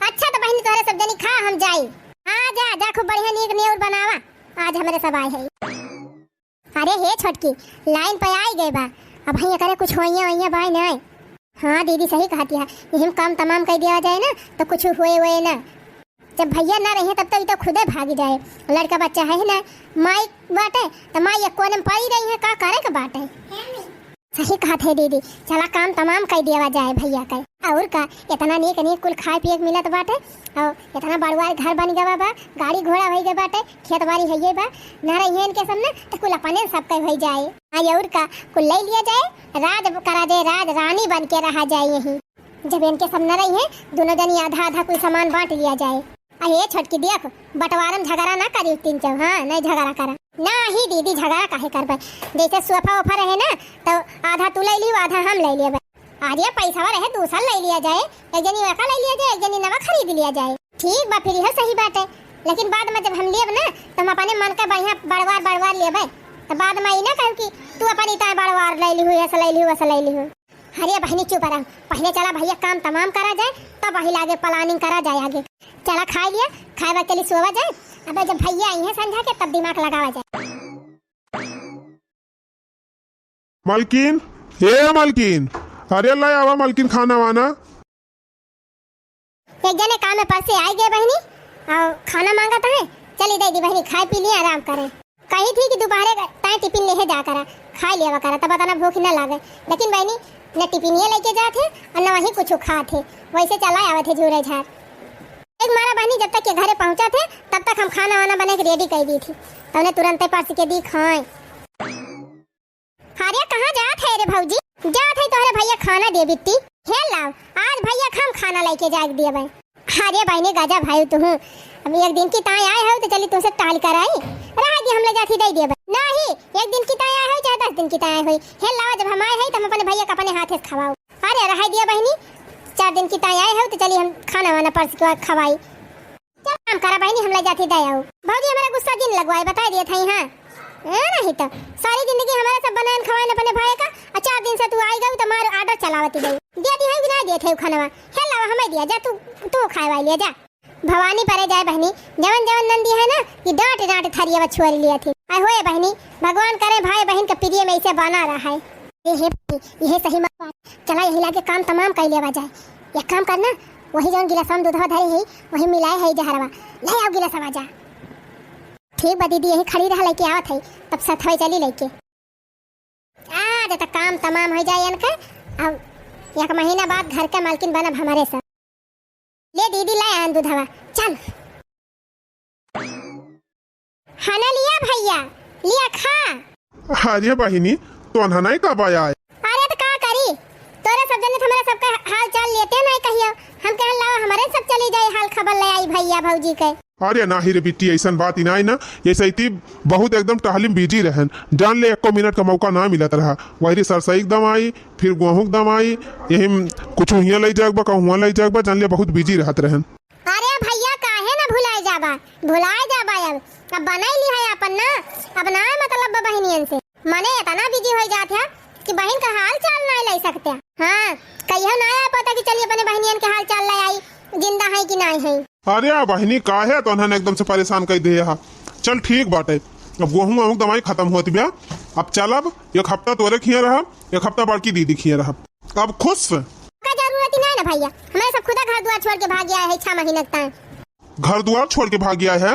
अच्छा, त बहिनी, तोहरे सब जनी खा, हम जाई। हाँ, जा, जा, खूब बढ़िया नीक नेउर बनावा, आज हमरे सब आए हैं। अरे हे छोटकी, लाइन पे आई गए बा, अबहीं एकरे कुछ होइया, होइया बा नाहीं। हाँ दीदी, सही कहत हया, यही में काम तमाम कइ दिया जाए ना, तो कुछ होए, होए ना। जब भइया ना रहिहैं, तब तो ई तो खुदे भागि जाए। लड़का बच्चा है ना, माई बाटे, त माई एक कोने में पड़ी रहिहैं, का करे के बाटे? सही कहत है दीदी, चला काम तमाम कइ देवा जाए भइया के। अउर का, एतना नीक नीक कुल खाए पिए के मिलत बाटे, अउर एतना बड़ुआर घर बनि गवा बा, गाड़ी घोड़ा होइ गए बाटे, खेत बारी हइये बा, ना रहिहैं इनके सब ना, त कुल अपने सब के होइ जाए। हाँ, अउर का, कुल लइ लिया जाए, राज करा जाए, राज रानी बन के रहा जाए यहीं। जब इनके सब न रहिहैं, दुनो जनी आधा आधा कुल सामान बाँट लिया जाए। अहे छोटकी देख, बंटवारा में झगड़ा ना करी तीन चार, हाँ, नहीं झगड़ा करा। नाहीं दीदी, झगड़ा काहे करबे? जैसे सोफा वोफा रहे ना, तो आधा तू लइ लिहू, आधा हम लइ लेबे। अरे पैसा रहे, दूसर लइ लिया जाए, एक जनी वका लइ लिया जाए, एक जनी नवा खरीद लिया जाए। ठीक बा, फिर इहो सही बाटे, लेकिन बाद में जब हम लेब ना, तो हम अपने मन का बढ़िया बड़वार बड़वार लेबे। तो बाद में ई ना कहू कि तू अपन इतना बड़वार लइ लिहू, ऐसा लइ लिहू, वैसा लइ लिहू। अरे बहिनी चुप रह, पहिले चला भइया काम तमाम करा जाए, तब वही लागे planning करा जाए आगे। चला खाइ लिया, खाए बाद चली सोवा जाए। अबे जब भइया अइहैं संझा के तब दिमाग लगावा जाए। मलकिन, ए मलकिन, अरे लै आवा मलकिन खाना वाना। एक जने काम में परसे आइ गए बहिनी, अउर खाना माँगत हैं, चली दइ दी बहिनी, खाए पी लिए, आराम करें। कही थी कि दुपहरे ताई टिफिन लेहे जा करा, खाइ लेवा करा, तब अतना भूख न लागे। लेकिन बहिनी, न टिफिनिए लइके जात है अउर न वहीं कुछ खात है, वैसे चला आवत है झूरे झार। एक मारा बहिनी, जब तक के घरे पहुँचत है, तब तक हम खाना वाना बना के ready कइ दी थी, तउने तुरंते परस के दी खाए। अरे कहाँ जात है रे भौजी? जात है तोहरे भइया खाना दे बिट्टी। हे लाव, आज भइया का हम खाना लइके जाए दिए बे। अरे बहिनी गजब है तुहू, अब एक दिन की ताई आए हो तो चली तुमसे टहल कर आई। रहा दी हम ले जाती दइ दिए बे। नहीं, एक दिन की ताई आए हो चाहे दस दिन की ताई आए हो, हे लावा जब हम आए हैं तो हम अपने भइया का अपने हाथे से खवाओ। अरे रहा दिया बहिनी, चार दिन की ताई आए हो तो चली हम खाना वाना परस के खवाई। चल काम करा बहिनी, हम ले जाती दइ आऊ। भौजी हमरा गुस्सा जिन लगवाए, बताइ दिए थई हाँ। ए, नहीं तो सारी जिंदगी हमरा सब बनाएन खवाएन अपने भाई का, अउर चार दिन से तू आइ गऊ तो मार order चलावती गई। दे दी है कि ना दे थे खानवा? हे लावा हमें दिया, जा तू, तू खाए वाली है, जा। भवानी परे जाए बहिनी, जवन जवन नंदी है ना, ये डांट डांट थरिया छोड़ लिया थी। आय होए बहिनी, भगवान करे भाई बहिन के प्रिय में ऐसे बना रहा है। ए हे बहिनी, यह सही मत बात। चला यही लागे काम तमाम कइ लेवा जाए। एक काम करना, वही जौन गिलासवा में दूधवा धरे है, वही मिलाए है जहरवा। ले आव गिलासवा जा। ठीक बा दीदी, यही खड़ी रहा, लइके आवत है, तब सथवे चली लइके। आज त काम तमाम होइ जाए इनके, अब एक महीना बाद घर के मालकिन बनब हमरे सब। ले दीदी, ले आन दूधवा, चल। हना लिया भइया, लिया खा। अरे बहिनी, तोन्हन नाहीं कब आए? अरे त का करी, तोरे सब जने त हमरे सबके हाल चाल लेते नाहीं कहियो। हम कहन लाओ हमरे सब चली जाई, हाल खबर ले आई भइया भौजी के। अरे नाही रे बिट्टी, अइसन बात ही नाहीं ना, ये सही बहुत एकदम टहली में busy रहन, जान ले एको मिनट का मौका ना मिलत रहा। वही सरसई के दवाई, फिर गोहूँ के दवाई, यही में कुछ हियाँ लइ जाए बा, कहूँ हुआँ लइ जाए बा, जान ले बहुत busy रहत रहन। अरे भइया, काहे ना भुलाए जाबा, भुलाए जाबा अब, अब बनाई ली है अपन ना, अब ना मतलब बा बहिनियन से। मने इतना busy होइ जात है कि बहिन का हाल चाल नाहीं लइ सकते। हाँ, कहियो ना आ पता कि चली अपने बहिनियन के हाल चाल ले आई, जिंदा है कि नाहीं है। अरे आ बहिनी, काहे तोन्हन एकदम से परेशान कइ दे हा। चल ठीक बाटे, अब गोहूँ वहूँ दवाई खतम होत बिया, अब चल, अब एक हफ्ता तोरे खिया रहब, एक हफ्ता बड़की दीदी खिया रहब। अब खुश? का जरूरत ही नाहीं ना भइया, हमरे सब खुदा घर दुआर छोड़ के भाग आए है छह महीना तक। घर दुआर छोड़ के भाग आए है?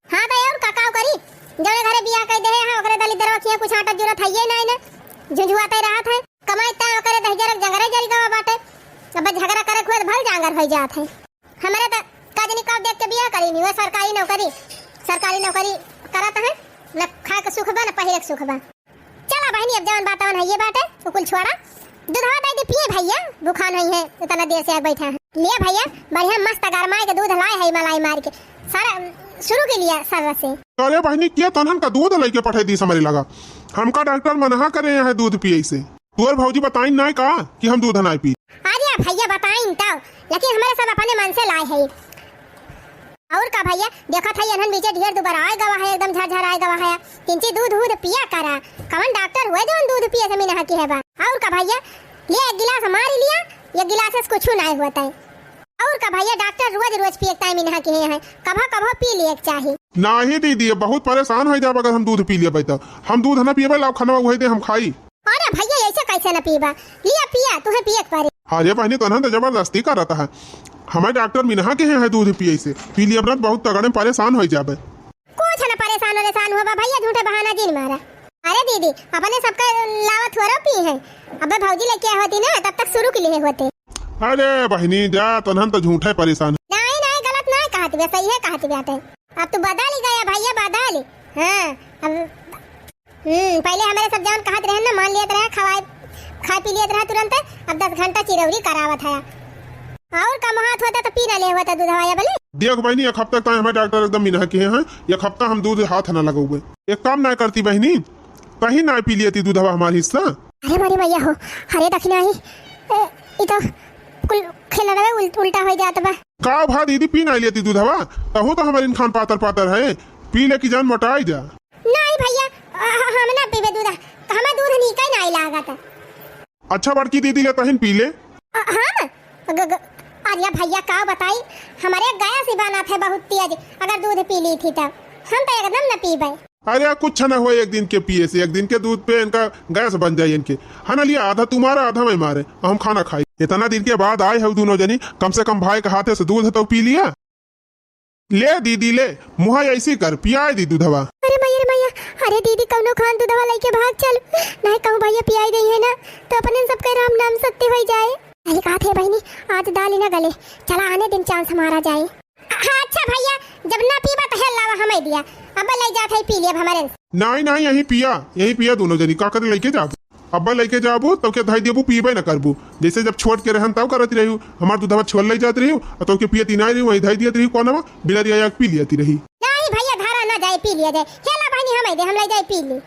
हाँ त अउर का, का करी, जौने घरे बियाह कइ देहे हैं ओकरे दलिद्दरवा खिया कुछ आटा जुरत है ये नाहीं ना, झुंझुआते रहत है, कमाई तय ओकरे दहिजरक जंगरे जरि गवा बाटे। अब झगड़ा करे खुद भल जांगर होइ जात है। हमरे त का जनी कब देख के बियाह करी नी, वो सरकारी नौकरी, सरकारी नौकरी करत है, न खाए के सुख बा, न पहिरे के सुख बा। चला बहिनी, अब जवन बात तवन है ये बाटे, वो कुल छोड़ा। दूधवा दइ दे पिए भइया, भुखान होइहैं, इतना देर से आके बैठा है। ले भइया, बढ़िया मस्त गरमाए के दूध लाए है मलाई मार के। सारा शुरू के लिए सर से। अरे बहिनी, के तोन्हन का दूध लइके पठाई दी हमरे लगा? हमका डॉक्टर मना करे हैं दूध पिए से। तोर भौजी बताइन नाहीं का कि हम दूध नाहीं पी? अरे भइया बताइन तउ, लेकिन हमरे सब अपने मन से लाए है। और का भइया, देखत है एनहन बीचे ढेर दुबराय गवा है, एकदम झरझराय गवा है। किंची दूध उध पिया करा, कवन डॉक्टर हुए जवन दूध पिए से मिनहा किहे बा। और का भइया, लिया एक गिलास मारी लिया, एक गिलास से कुछ नाहीं होत है। और का भइया, डॉक्टर रोज रोज पिए के ताई मिनहा किहे हैं, कभो कभो पी लिए के चाही। नाहीं दीदी, ये बहुत परेशान होइ जाब अगर हम दूध पी लेबै त। हम दूध न पियबै, लाओ खनवा उहै दे हम खाई। अरे भइया, ऐसे कैसे न पीबा? लिया पिया, तुहे पिए के पड़ी। अरे बहिनी, तोहन तो जबरदस्ती करत है। हमें डॉक्टर मिनहा किहे हैं दूध पिए से, पी लिया अपना बहुत तगड़े परेशान होइ जाबे। कुछ न परेशान वरेशान होबा भइया, झूठे बहाना जिन मारा। अरे दीदी, अपने सबके लावा थोरो पी है, अबे भौजी लेके आए होती ना, तब तक शुरू के लिए होते। अरे बहिनी जा, तोहन तो झूठे परेशान। नाहीं, नाहीं, गलत नाहीं कहत बे, सही है कहत बे आते। अब तू बदल गया भइया, बदल। हाँ, अब हम्म, पहिले हमरे सब जवन कहत रहे ना, मान लियत रहे, खवाए, खाए पी लियत रहे तुरंत, अब दस घंटा चिरौरी करावत है। और कम हाथ होता तो पी ना ले होता दूधवा या बोले। देख बहिनी, एक हफ्ता तक हमें डॉक्टर एकदम मिनहा किहे हैं, एक हफ्ता हम दूध हाथ ना लगौबे। एक काम ना करती बहिनी, तहीं ना पी लियती दूधवा हमार हिस्सा। अरे मोरी मैया हो, अरे दखिना ही, ए, ई तो कुल खेलना में उल-, उल्टा हो जात बा। का भा दीदी, पी ना लियती दूधवा, तहू तो हमार इनखान पातर पातर है, पी ले की जान मोटाई जा। नाहीं भइया, अ, हम ना पीबे दूध, हमें दूध नीके नाहीं लागत। अच्छा बड़की दीदी, ले तहिन पी ले। अ, हम? ग-, ग-, अरे भइया का बताई, हमरे गैस ही बनत है बहुत तेज, अगर दूध पी ली थी तब। हम तो एकदम न पीबे। अरे कुछ न होए, एक दिन के पिए से, एक दिन के दूध पे इनका गैस बन जाए इनके। है ना, लिया आधा तुम्हारा आधा मैं मारे, हम खाना खाई। इतना दिन के बाद आए हो दोनों जनी, कम से कम भाई के हाथे से दूध तो पी लिया। ले दीदी ले, मुँह ऐसी कर, पियाए दी दूधवा। अरे मैया रे मैया, अरे दीदी कौनो खान दूधवा लेके भाग चल, नहीं कहूँ भइया पियाई दे है ना, तो अपने सबके राम नाम सत्य हो जाए। अरे कहा थे बहिनी, आज दाल ही ना गले, चला आने दिन चांस मारा जाए। हाँ, अच्छा भइया, जब ना पीबा तो हेल लावा हमें दिया, अब ले जात है पी लिया हमारे। नहीं नहीं, यही पिया, यही पिया दोनों जनी, का करे लेके जाबू? अब्बा लेके जाबू, तब के धई देबू, पीबे न करबू। जैसे जब छोट के रहन तब करत रही, हमार दूधवा छोल ले जात रही, और तब के पियती नहीं रही, वही धई दियत रही, कोनवा बिलरिया आके पी लियती रही। नहीं भइया, धारा ना जाए, पी लिया जाए। हेला बहिनी, हम दे, हम ले जाए, पी ली।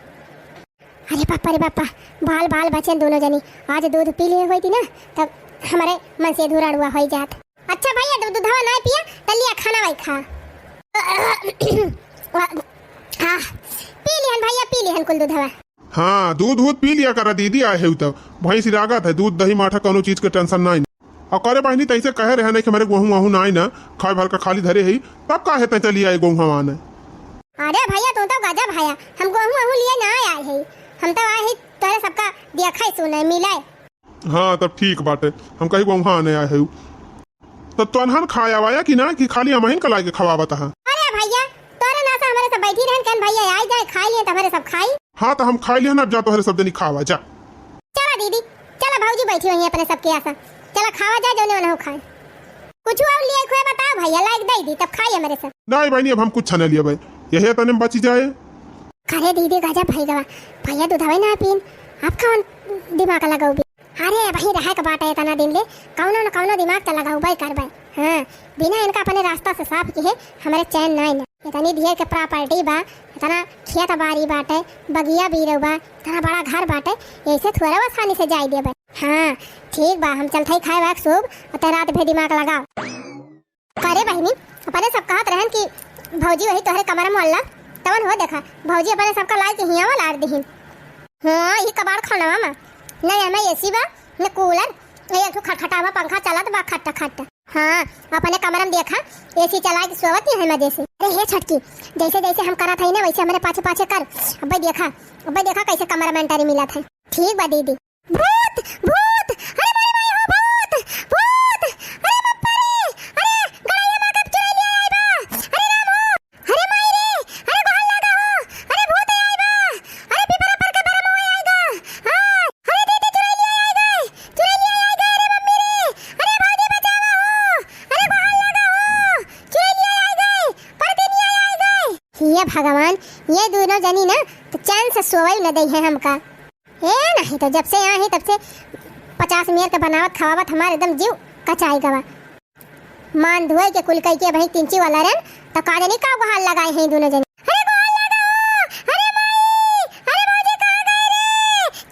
अरे बापा रे बापा, बाल बाल बचन दोनों जनी, आज दूध पी लिए होती ना, तब हमारे मन से अधूरा अड़ुआ हो जात। अच्छा भइया, जब दूधवा ना पिया, त लिया खाना वही खा। हाँ, पी लिहन भइया, पी लिहन कुल दूधवा। हाँ, दूध वूध पी लिया करा दीदी, आए है तब। भैंस लागत है, दूध दही माठा कौनो चीज के टेंशन नाई। और करे बहिनी, तैसे कहे रहे नहीं कि हमारे गोहूँ वहूँ नाई ना, खाए भर का खाली धरे है, तब काहे तै चली आए गोहूँ हवा ने। अरे भइया, तू तो गजब है, हम गोहूँ वहूँ लिए ना आए है, हम तो आए है तोरे सबका देखा ही सुने मिले। हाँ, तब ठीक बाटे। हम कही, "वहाँ नहीं आए हऊ।" तो तोन्हन खाया वाया कि ना, कि खाली हमहिन का लाइके खवावत हा? अरे भइया, तोरे नासा हमरे सब बैठी रहन, कहन भइया आई जाए, खाई लिए, तब हमरे सब खाई। हाँ, तो हम खाई लिहन, अब जा तोहरे सब जनी खावा, जा। चला दीदी, चला भौजी बैठी हुई है अपने सबके आसा। चला खावा जाए, जौने वाला हो खाए। कुछ और लिए खुए बताओ भइया, लाइक दे दी, तब खाई हमरे सब। नहीं बहिनी, अब हम कुछ न लिए भाई, यही तने में बची जाए। अरे दीदी, गजब भई गवा, भइया दूधवे ना पीन, अब कौन दिमाग लगाऊ भी? अरे, वही रहे के बाटे इतना दिन ले, कौनो न कौनो दिमाग त लगाउबे करबे। हाँ, बिना इनका अपने रास्ता से साफ किहे हमरे चैन नाई न। इतनी ढेर के प्रॉपर्टी बा, इतना खेत बाड़ी बाटे, बगिया बीरऊ बा, इतना बड़ा घर बाटे, ऐसे थोड़ा आसानी से जाई देबे। हाँ, ठीक बा, हम चलत हई खाए वाए के सूप, अते रात भे दिमाग लगाओ। करे बहिनी, अपने सब कहत रहन कि भौजी वही तोहरे कमरा में अल्ला, तवन हो देखा, भौजी अपने सबका लाइके हियाँ वाला आड़ दिहिन। हाँ, ई कबाड़ खाना मामा, न एमे एसी बा, न कूलर, ये एक ठो खटखटावा पंखा चलत बा खट खट। हाँ, अपने कमरा में देखा, एसी चला के सोवत ही है मजे से। अरे हे छटकी, जैसे जैसे हम करत हई ना, वैसे हमरे पाछे पाछे कर। अब्बे देखा, अब्बे देखा कैसे कमरा में एंट्री मिलत है। ठीक बा दीदी। भूत! भूत! अरे माई, माई हो, भूत! भूत! अरे बाप रे! अरे गड़ैया माँ के चुड़ैलिया आई बा! अरे राम हो! अरे माई रे! अरे गोहार लागा हो! अरे भूत आई बा! अरे पीपरा पर के बरम हुए आई गा! हाँ! अरे दीदी चुड़ैलिया आई गई! चुड़ैलिया आई गई! अरे मम्मी रे! अरे भौजी बचावा हो! अरे गोहार लागा हो! चुड़ैलिया आई गई! परदिनिया आई गई! हे भगवान, ये दोनों जनी ना तो चैन से सोवई न दई है हमका। ए, नहीं तो जब से यहाँ है तब से पचास मेर के बनावत खवावत हमार एकदम जीव कचाई गवा। मान धोए के कुल कई के वही तिंची वाला रन, तो का जानी का गोहार लगाए हैं दोनों जने। अरे गोहार लगा हो, अरे माई, अरे भौजी कहाँ गए रे?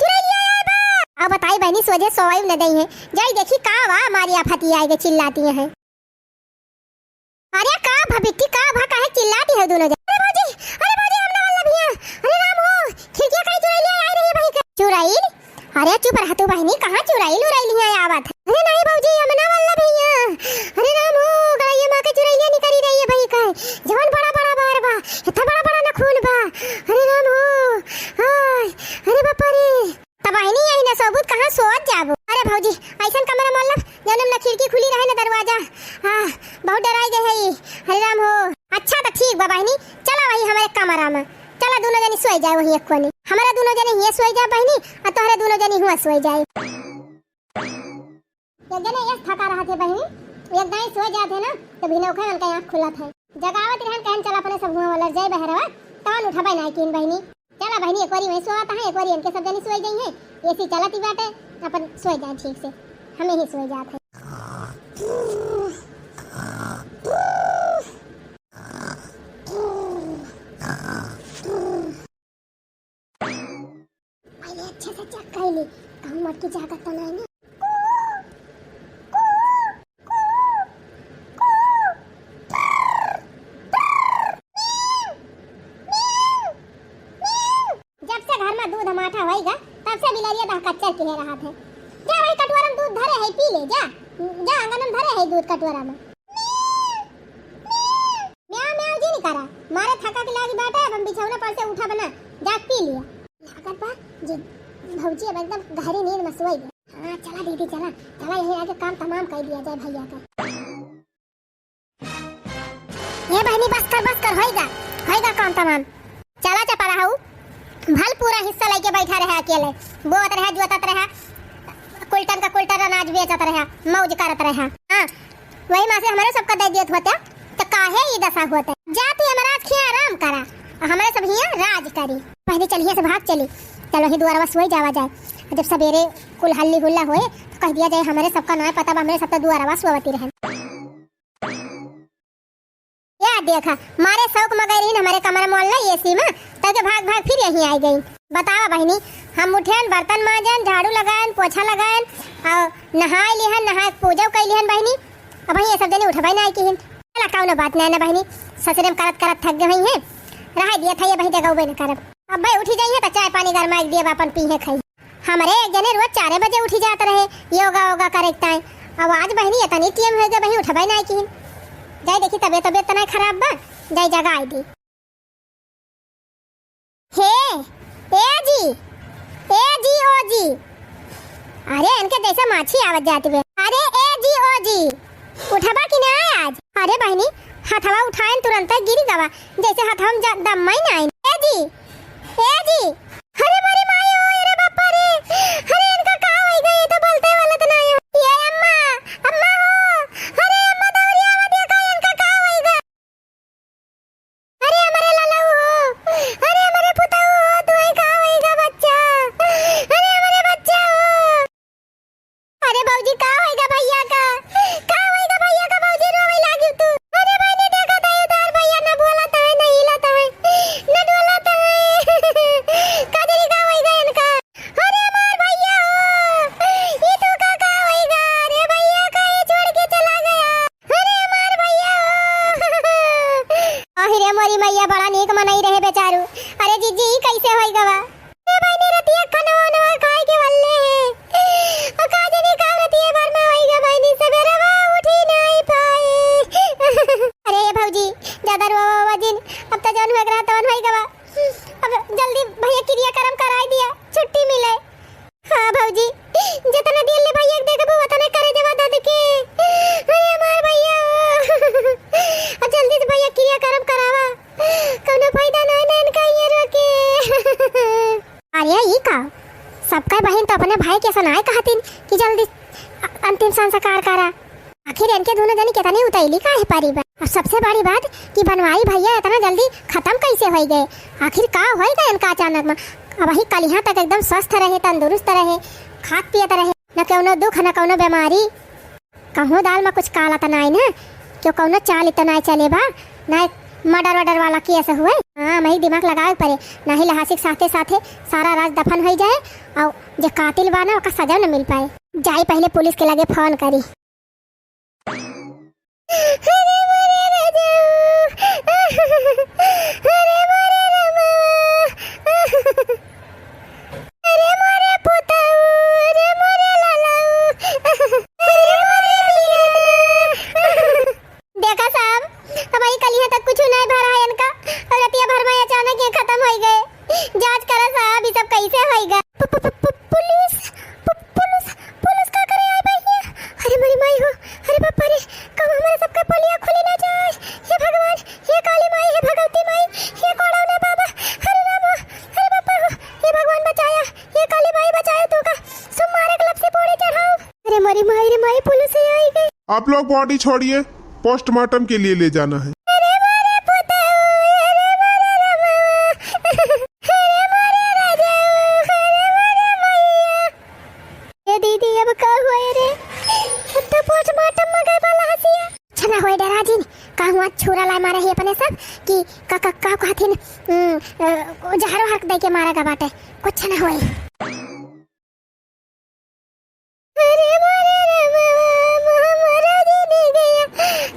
चुरैलिया आए बा। अब बताई बहनी सोझे सोवाई न दई है, जाई देखी का वा मारी आफती आए के चिल्लाती है। अरे का भबिट्टी अरे चुप रह तू बहिनी, कहाँ चुरइल उरइल हियाँ आवत है? अरे नाहीं भौजी, यमुना वल्लभ हियाँ। अरे राम हो, गड़ैया माँ के चुरैलिया निकरी रही है भाई, कहे जवन बड़ा बड़ा बार बा, इतना बड़ा बड़ा नखून बा। अरे राम हो, हाय, अरे बापा रे। त बहिनी यही न सोबू त कहाँ सोवत जाबू? अरे भौजी, अइसन कमरा मोल लब, जौन में न खिड़की खुली रहे न दरवाजा। आह, बहुत डराइ गए है ई। अरे राम हो। अच्छा त ठीक बा बहिनी, चला वही हमरे कमरा में। चला दुनो जनी सोइ जाए वही एक कोने। हमरा दुनो जनी हियाँ सोइ जा बहिनी, अउर तोहरे दुनो जनी हुआँ सोइ जाए। एक जने यस थका रहत है बहिनी, एक दाईं सोइ जात है ना, त भिनौखे उनका आँख खुलत है। जगावत रहन कहन चला अपने सब हुआँ वाला जाए बहरवा, तवन उठबे नाहीं कीन बहिनी। चला बहिनी, एक बारी वहीं सोवत है, एक बारी इनके सब जनी सोइ गई हैं। एसी चलत ही बाटे, अपन सोइ जाए ठीक से, हमें ही सोइ जात है। पहले अच्छे से चेक कर ली, कहूँ मटकी जागत तो नहीं ना। जब से घर में दूध माठा होइगा, तब से बिलरिया दह कच्चर किहे रहत है। जा वही कटोरा में दूध धरे है, पी ले, जा। जा आंगन में धरे है दूध कटोरा में। म्याऊ म्याऊ जी नहीं करा, मारे थका के लागी बाटे, अब हम बिछौना पर से उठब ना, जा पी लिया। लागत बा जे भौजी अब एकदम गहरी नींद में सोई गई। हाँ, चला दीदी, चला, चला, यही आगे काम तमाम कर दिया जाए भैया का। ए बहिनी, बस कर, बस कर, होइगा, होइगा काम तमाम। चला चपरा हऊ, भल पूरा हिस्सा लइके बैठा रहे अकेले, बोअत रहे, जोतत रहे, कुल्टन का कुल्टन अनाज बेचत रहे, मौज करत रहे। हाँ, वही माँ से हमरे सबका दे देत होते, त काहे ई दशा होते? जा तू यमराज खियाँ आराम करा, अउर हमरे सब हियाँ राज करी। पहले चलिए से भाग चली, चलो ही दुआरवा सोई जावा जाए। जब सबेरे कुल हल्ली हुल्ला होए, त कह दिया जाए, हमरे सबका नाय पता बा, हमरे सब त दुआरवा सोवती रहन। या देखा, मारे शौक में गई रही न हमरे कमरा मोल ला एसी में, तब के भाग भाग फिर यहीं आई गई। बतावा बहिनी, हम उठेन, बर्तन मांजेन, झाड़ू लगाएन, पोछा लगाएन, अउर नहाए लिहन, नहाए के पूजा कई लिहन बहिनी। अब ये सब जने उठबे ना आई किहिन। चला, कौनो बात नहीं ना बहिनी, ससुरे में करत करत थक गई हैं, रह दिया था ये बहिनी, जगह न करब। अब भाई उठी जाइए तो चाय पानी गरमाई दिए, अपन पीहे खाई। हमरे एक जने रोज चारे बजे उठी जात रहे योगा वोगा करे के ताई। अब आज बहिनी इतनी टीम हो गए, बहिनी उठबे ना किहिन। जाई देखी तबियत, तबियत तो नहीं खराब बा, जाई जगाई दी। हे, ए जी, ए जी, ओ जी। अरे इनके जैसे माछी आवत जाती बे। अरे ए जी, ओ जी, उठबा कि ना आज? अरे बहिनी, हथवा उठाएन तुरंत गिरी गवा, जैसे हथवा में जा-, दम्मा ही ना आइन। ए जी, ए जी। अरे मोरी माई हो, अरे बापा रे, अरे इनका का होई गई, ये तो बोलते वाला तो नहीं है। ये अम्मा, अम्मा हो, अरे अम्मा दौरी आवा देखा, इनका का होई गई? अरे हमरे ललऊ हो, अरे हमरे पुतऊ हो, तुहई का होई गा बच्चा, अरे हमरे बच्चा हो। अरे भौजी, का होइगा भैया का? का होइगा भैया का भौजी, रोवे लागी तू? अरे बहिनी, देखा ताई उधार भैया न बोलत है, न हिलत है, न डोलत है। का जानी का होइगा इनका? अरे हमार भैया हो, ई तो का, का होइगा? अरे भैया का ये छोड़ के चला गया। अरे हमार भैया हो। अहि रे मोरी मैया, बड़ा नीक मनई रहे बेचारू। अरे जीजी, ई कैसे होइगा बा? ए बहिनी, रतिया खाना वाना खाए के वल्ले है। ओ का जानी का रतिया भर में होइगा बहिनी, सबेरवा उठी नहीं पाए। अरे ये भौजी, ज्यादा रोवा वोवा जिन, अब तो जौन होए के रहा तौन होइगा बा। अब जल्दी भैया क्रियाकर्म कराई दिया, छुट्टी मिले। हाँ भौजी, जितना दिन ले भैया के देखबू, उतने करेजवा दद के। अरे हमार भैया, अब जल्दी से भैया क्रियाकर्म करावा, कौनो फायदा ना ना इनका ये रोके। अरे ई का, सबका बहिन तो अपने भाई के सनाए कहतिन कि जल्दी अ-, अंतिम संस्कार करा। आखिर इनके दोनों जनी कितनी उतैली काहे परी बा? और सबसे बड़ी बात कि बनवारी भैया इतना जल्दी खत्म कैसे होई गए? आखिर का होई गए इनका अचानक में? अबहीं कलिहाँ तक एकदम स्वस्थ रहे, तंदुरुस्त रहे, खात पियत रहे, न कौनो दुख, न कौनो बीमारी। कहूँ दाल में कुछ काला त नाई ना, क्यों कौनो चाल त नाई चले बा, ना murder वर्डर वाला केस हुए। हाँ, मही दिमाग लगावे पड़े, नाही लहासी के साथे साथे सारा राज दफन होई जाए, और जे कातिल बा ना, ओका सजा न मिल पाए। जाई पहले पुलिस के लगे फोन करी। अरे मोरे राजाऊ, अरे मोरे रामा, अरे मोरे पुताऊ, ये खतम होइ गए। जाँच करा साहब, ई सब कैसे होइ गए? पु-, पु-, पु-, पु-, पुलिस, पु-, पुलिस, पुलिस का करे आए बा हियाँ? अरे मोरी माई हो, अरे बाप रे, कब हमरा सबके पोलिया खुली ना जाए। हे भगवान, हे काली माई, हे भगवती माई, हे कोड़ौना बाबा, अरे राम हो, अरे बापा हो, हे भगवान बचाया, हे काली माई बचाया तू का, सुमारे के लपसी पूरी चढ़ाओ। अरे मोरी माई रे माई, पुलिस आई गई। आप लोग बॉडी छोड़िए, पोस्टमार्टम के लिए ले जाना है। अरे मोरे पुतऊ, अरे मोरे रमवा, अरे मोरे राजाऊ, अरे मोरे मैया। ए दीदी, अब का होए रे? अब तो पोस्टमार्टम में गए वाला हसिया। अच्छा ना होए डरा जिन, कहूँ आज छुरा लाए मारे ही अपने सब कि का, का, का कहथिन, उम, अ, जहरो हक दे के मारा गा बाटे। कुछ ना होए। अरे मोरे रे बाबा, मोहम्मद जी ने गया,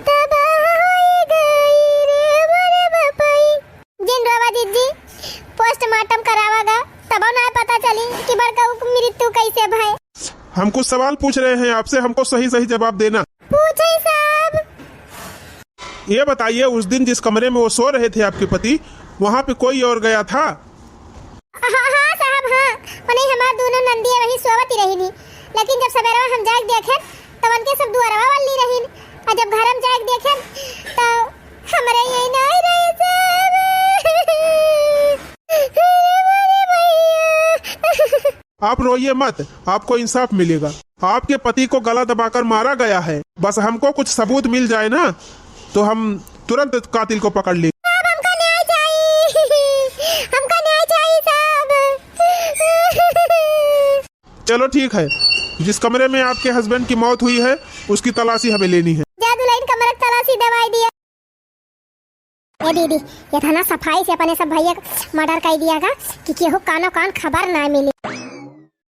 तबाह होई गई रे मोरे बापाई। जिन रोवा दीदी, पोस्टमार्टम करावा गा, तबो ना पता चली कि बड़का उक मृत्यु कैसे भय। हम कुछ सवाल पूछ रहे हैं आपसे, हमको सही सही जवाब देना। पूछे साहब। ये बताइए, उस दिन जिस कमरे में वो सो रहे थे आपके पति, वहाँ पे कोई और गया था? हाँ, हाँ साहब, हाँ, उन्हें हमार दोनों नंदिया वहीं सोवत ही रही, लेकिन जब सवेरवा हम जाके देखेन, तब उनके सब दुआरवा वाली रही, और जब घर हम जाके देखेन, तो हमरे ये नहीं रहे साहब। अरे मोरे भैया। आप रोइए मत, आपको इंसाफ मिलेगा। आपके पति को गला दबाकर मारा गया है, बस हमको कुछ सबूत मिल जाए ना, तो हम तुरंत कातिल को पकड़ लेंगे। साहब, हमका न्याय चाहिए, हमका न्याय चाहिए साहब। चलो ठीक है, जिस कमरे में आपके हस्बैंड की मौत हुई है, उसकी तलाशी हमें लेनी है। जा दुल्हन, कमरा तलाशी दवाई दिया। ए दीदी, इतना सफाई से अपने सब भैया क मर्डर कर दिया गा कि केहू कानो कान खबर ना मिली।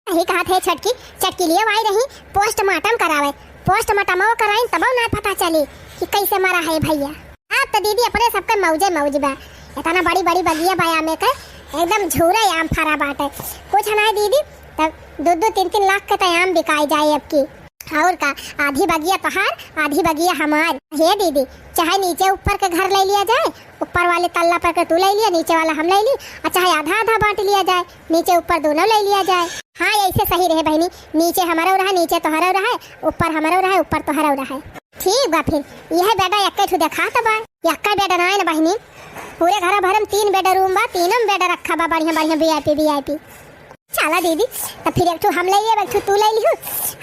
यही कहा थे छटकी, छटकी लिए आई रही पोस्टमार्टम करावे, पोस्टमार्टम कराइन तब ना पता चली कि कैसे मरा है भैया। अब तो दीदी अपने सबके मौजे मौज बा, इतना बड़ी बड़ी बगिया बा आमे के, एकदम झूरे आम फरा बाटे। कुछ ना दीदी, तब दो दो तीन तीन लाख के तो आम बिकाई जाए अब की। और का, आधी बगिया तोहार, आधी बगिया हमार। हे दीदी, चाहे नीचे ऊपर के घर ले लिया जाए, ऊपर वाले तल्ला पर के तू ले लिया, नीचे वाला हम ले ली, और चाहे आधा आधा बांट लिया जाए, नीचे ऊपर दोनों ले लिया जाए। हाँ, ऐसे सही रहे बहनी, नीचे हमारो रहा, नीचे तोहरो रहा, ऊपर हमारो रहा, ऊपर तोहरो रहा। ठीक बा, फिर यह बेड एक्के ठू देखा तो बा, एक्का बेड ना है ना बहनी, पूरे घर भर में तीन बेडरूम बा, तीनों में बेड रखा बा, बढ़िया बढ़िया V I P, V I P. चला दीदी, तो फिर एक ठो हम ले लेब, एक ठो तू ले लिहू,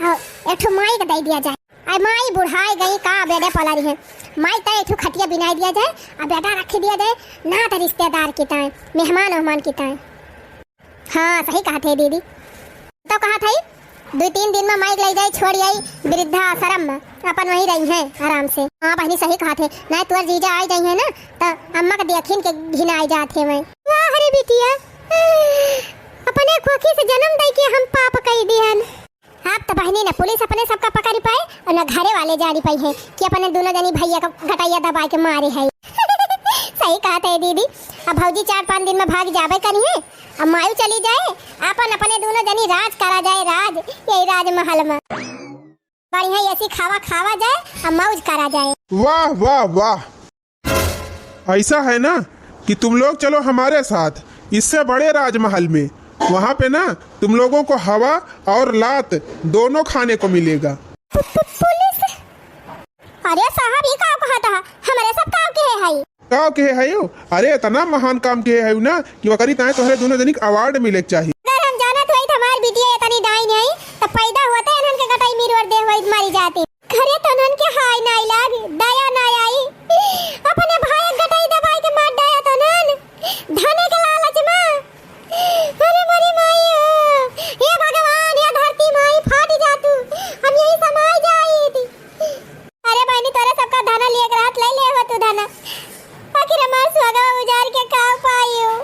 और एक ठो माई के दे दिया जाए। आई माई बुढ़ाई गई का, बेडे पला रही है। माई तय एक ठो खटिया बिनाई दिया जाए, और बेडा रख दिया जाए, ना तो रिश्तेदार की ताए, मेहमान उहमान की ताए। हाँ, सही कहा थे दीदी। तो कहा थे, दो तीन दिन में माई के ले जाए, छोड़ आई वृद्धाश्रम में, अपन वहीं रही है आराम से। हाँ बहनी, सही कहा थे, ना तोर जीजा आ जाई है ना, तो अम्मा के देखिन के घिनाई जात है मैं। वाह रे बिटिया, अपने खोखी से जन्म दे के हम पाप कई दिहन। आप तो बहनी न पुलिस अपने सबका पकड़ पाए और न घरे वाले जानी पाई है कि अपने दोनों जनी भैया का गटैया दबाए के मारे है। सही कहा थे दीदी। अब भौजी चार पाँच दिन में भाग जाबे करी है, अब मायू चली जाए, अपन अपने दोनों जनी राज करा जाए, राज, यही राजमहल में बढ़िया एसी खावा खावा जाए, अब मौज करा जाए। वाह, वाह, वाह। ऐसा है ना कि तुम लोग चलो हमारे साथ इससे बड़े राजमहल में, वहाँ पे ना तुम लोगों को हवा और लात दोनों खाने को मिलेगा। पु-, पु-, पुलिस? अरे साहब, ई का कहत ह? हमरे सब का किहे हई? का किहे हई हो? अरे, इतना महान काम किहे हई ना कि वकरी ताए तोहरे दोनों जनी के अवार्ड मिले के चाही। अगर हम जानत होई त हमार बिटिया इतनी डाइन है, त पैदा होते इन्हन के गटाई मिरवर दे होई, मरी जाती। घरे तो उन्हन के हाय नाई लाग, दया नाई आई। अपने भाई के गटाई दबाई के मार डाया तो उन्हन। धने के लालच में। अरे मोरी माई हो। हे भगवान, हे धरती माई, फाट जा तू। हम यही समाई जाई थी। अरे बहनी, तोरे सबका धना लिए के रात ले ले हो तू धना। आखिर हमार सुहागवा उजार के का पाई हो?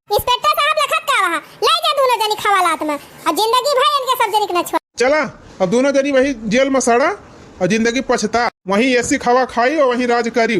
इंस्पेक्टर साहब लखत का वहाँ। ले जा दोनों जनी खवालात में। और जिंदगी भर इनके सब जनी के न छोड़। चला, अब दोनों जनी वही जेल में सड़ा और जिंदगी पछता। वहीं एसी खावा खाई और वहीं राज करी।